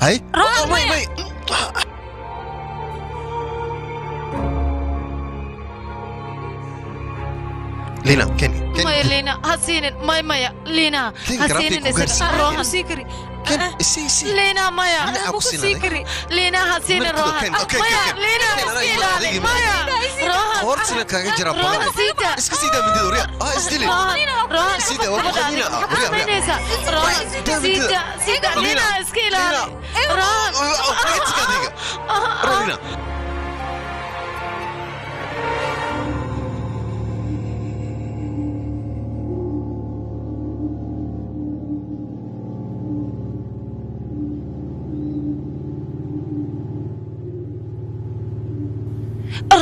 Haye Rohan, may may. Lina, ken ken. Maya Lina, ha siinin. Maya, maya Lina, ha siinin isaga Rohan. Ken, isi isi. Lina, maya. Lina, ha ku siinin. Lina, ha siinin Rohan. Maya Lina, iska ilaali. Maya Rohan. Qoortina kaaga jira badan. Rohan, iska sii daa mindida waryaa. Ah, isdili. Rohan, sii daa, waa ku qaniina. Waryaa, waryaa. Rohan, sii daa, sii daa. Lina, iska ilaali. Rohan. Adiga. Lina.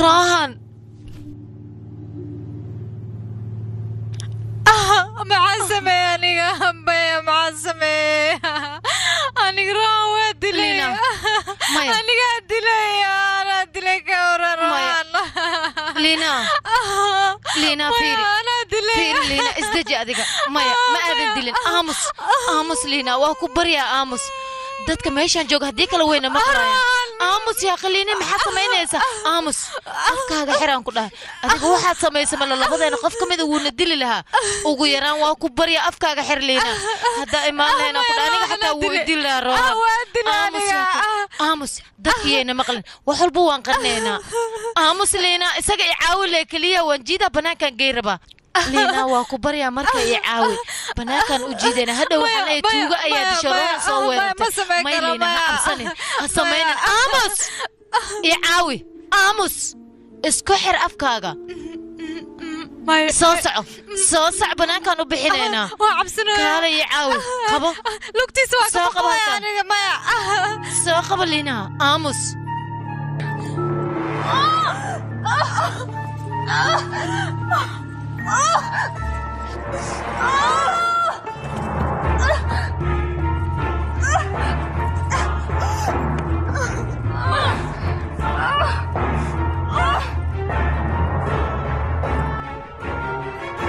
Rohan. Maxaan sameeyey aniga? Maya, maxaan sameeyey aniga? Aniga Rohan waa dilay. Maya. Anigaa dilay, anaa dilay ka waran Rohan. Liina, Liina, fiiri. Anaa dilay. Fiiri Liina, isdeji adiga. Maya, ma aadan dilin. Aamus, aamus Liina, waa ku baryaa aamus. Dadka meeshaan jooga haddii kala weyna maqlaayaan. Aamus yaa Liina, maxaad samaynaysaa? Aamus, afkaaga xiraan ku dhahay. Adiga waxaad samaysay mala labadeena qof ka mida wuuna dili lahaa. Ugu yaraan waa ku baryaa afkaaga xir Liina. Haddaa imaan lahayn aan ku dhahay, aniga xataa wuu i dili lahaa Rohan. Aamus yaa aamus, dadkiyayna maqlin. Wax walba waan qarinaynaa. Aamus Liina, isaga i caawi leh keliya, waan jiidaa banaankaan gey rabaa. Liina, waa ku baryaa marka i caawi. Banaankaan u jiidayna hadhow waxaan leeyahay tuugo ayaa disho Rohan soo weerartay. May Liina, ha cabsanin, ha samaynin. Aamus, i caawi. Aamus, isku xir afkaaga. Soo soco, soo soc, banaankaan u bixinaynaa. Waa cabsanaya. Kaala i caawi, qabo. Lugtiisa waa ka Soo qabo baqaya halkan. aniga, maya. Soo qabo Liina, aamus.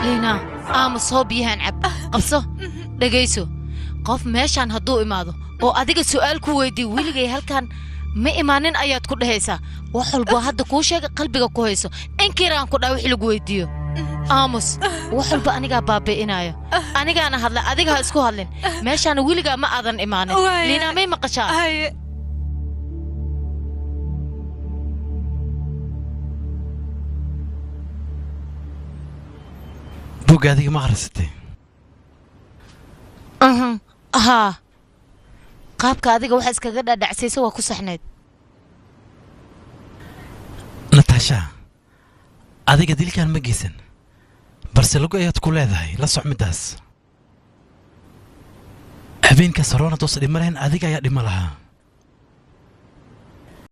Liina, aamus, hoo biyahan cab, qabso. Dhegayso, qof meeshaan hadduu imaado oo adiga su'aal ku weydiiyo, weligay halkan ma imaanin ayaad ku dhahaysaa. Wax walbo hadda kuu sheega qalbiga ku hayso, inkiraan ku dhaha wixii lagu weydiiyo. Aamus, wax walba anigaa baabi'inayo, anigaana hadla, adiga ha isku hadlin. Meeshaana weligaa ma aadan imaanin. Waaya. Liina, may maqashaa? Haye. Buugga adiga ma akhrisatay? Haa, qaabka adiga waxa iskaga dhadhacsaysa waa ku saxnayd. Natasha, adiga dilkan ma geysan, balse lagu ayaad ku leedahay. La soc middaas, habeenkaas Rohan hadduusan dhima lahayn, adiga ayaa dhima lahaa.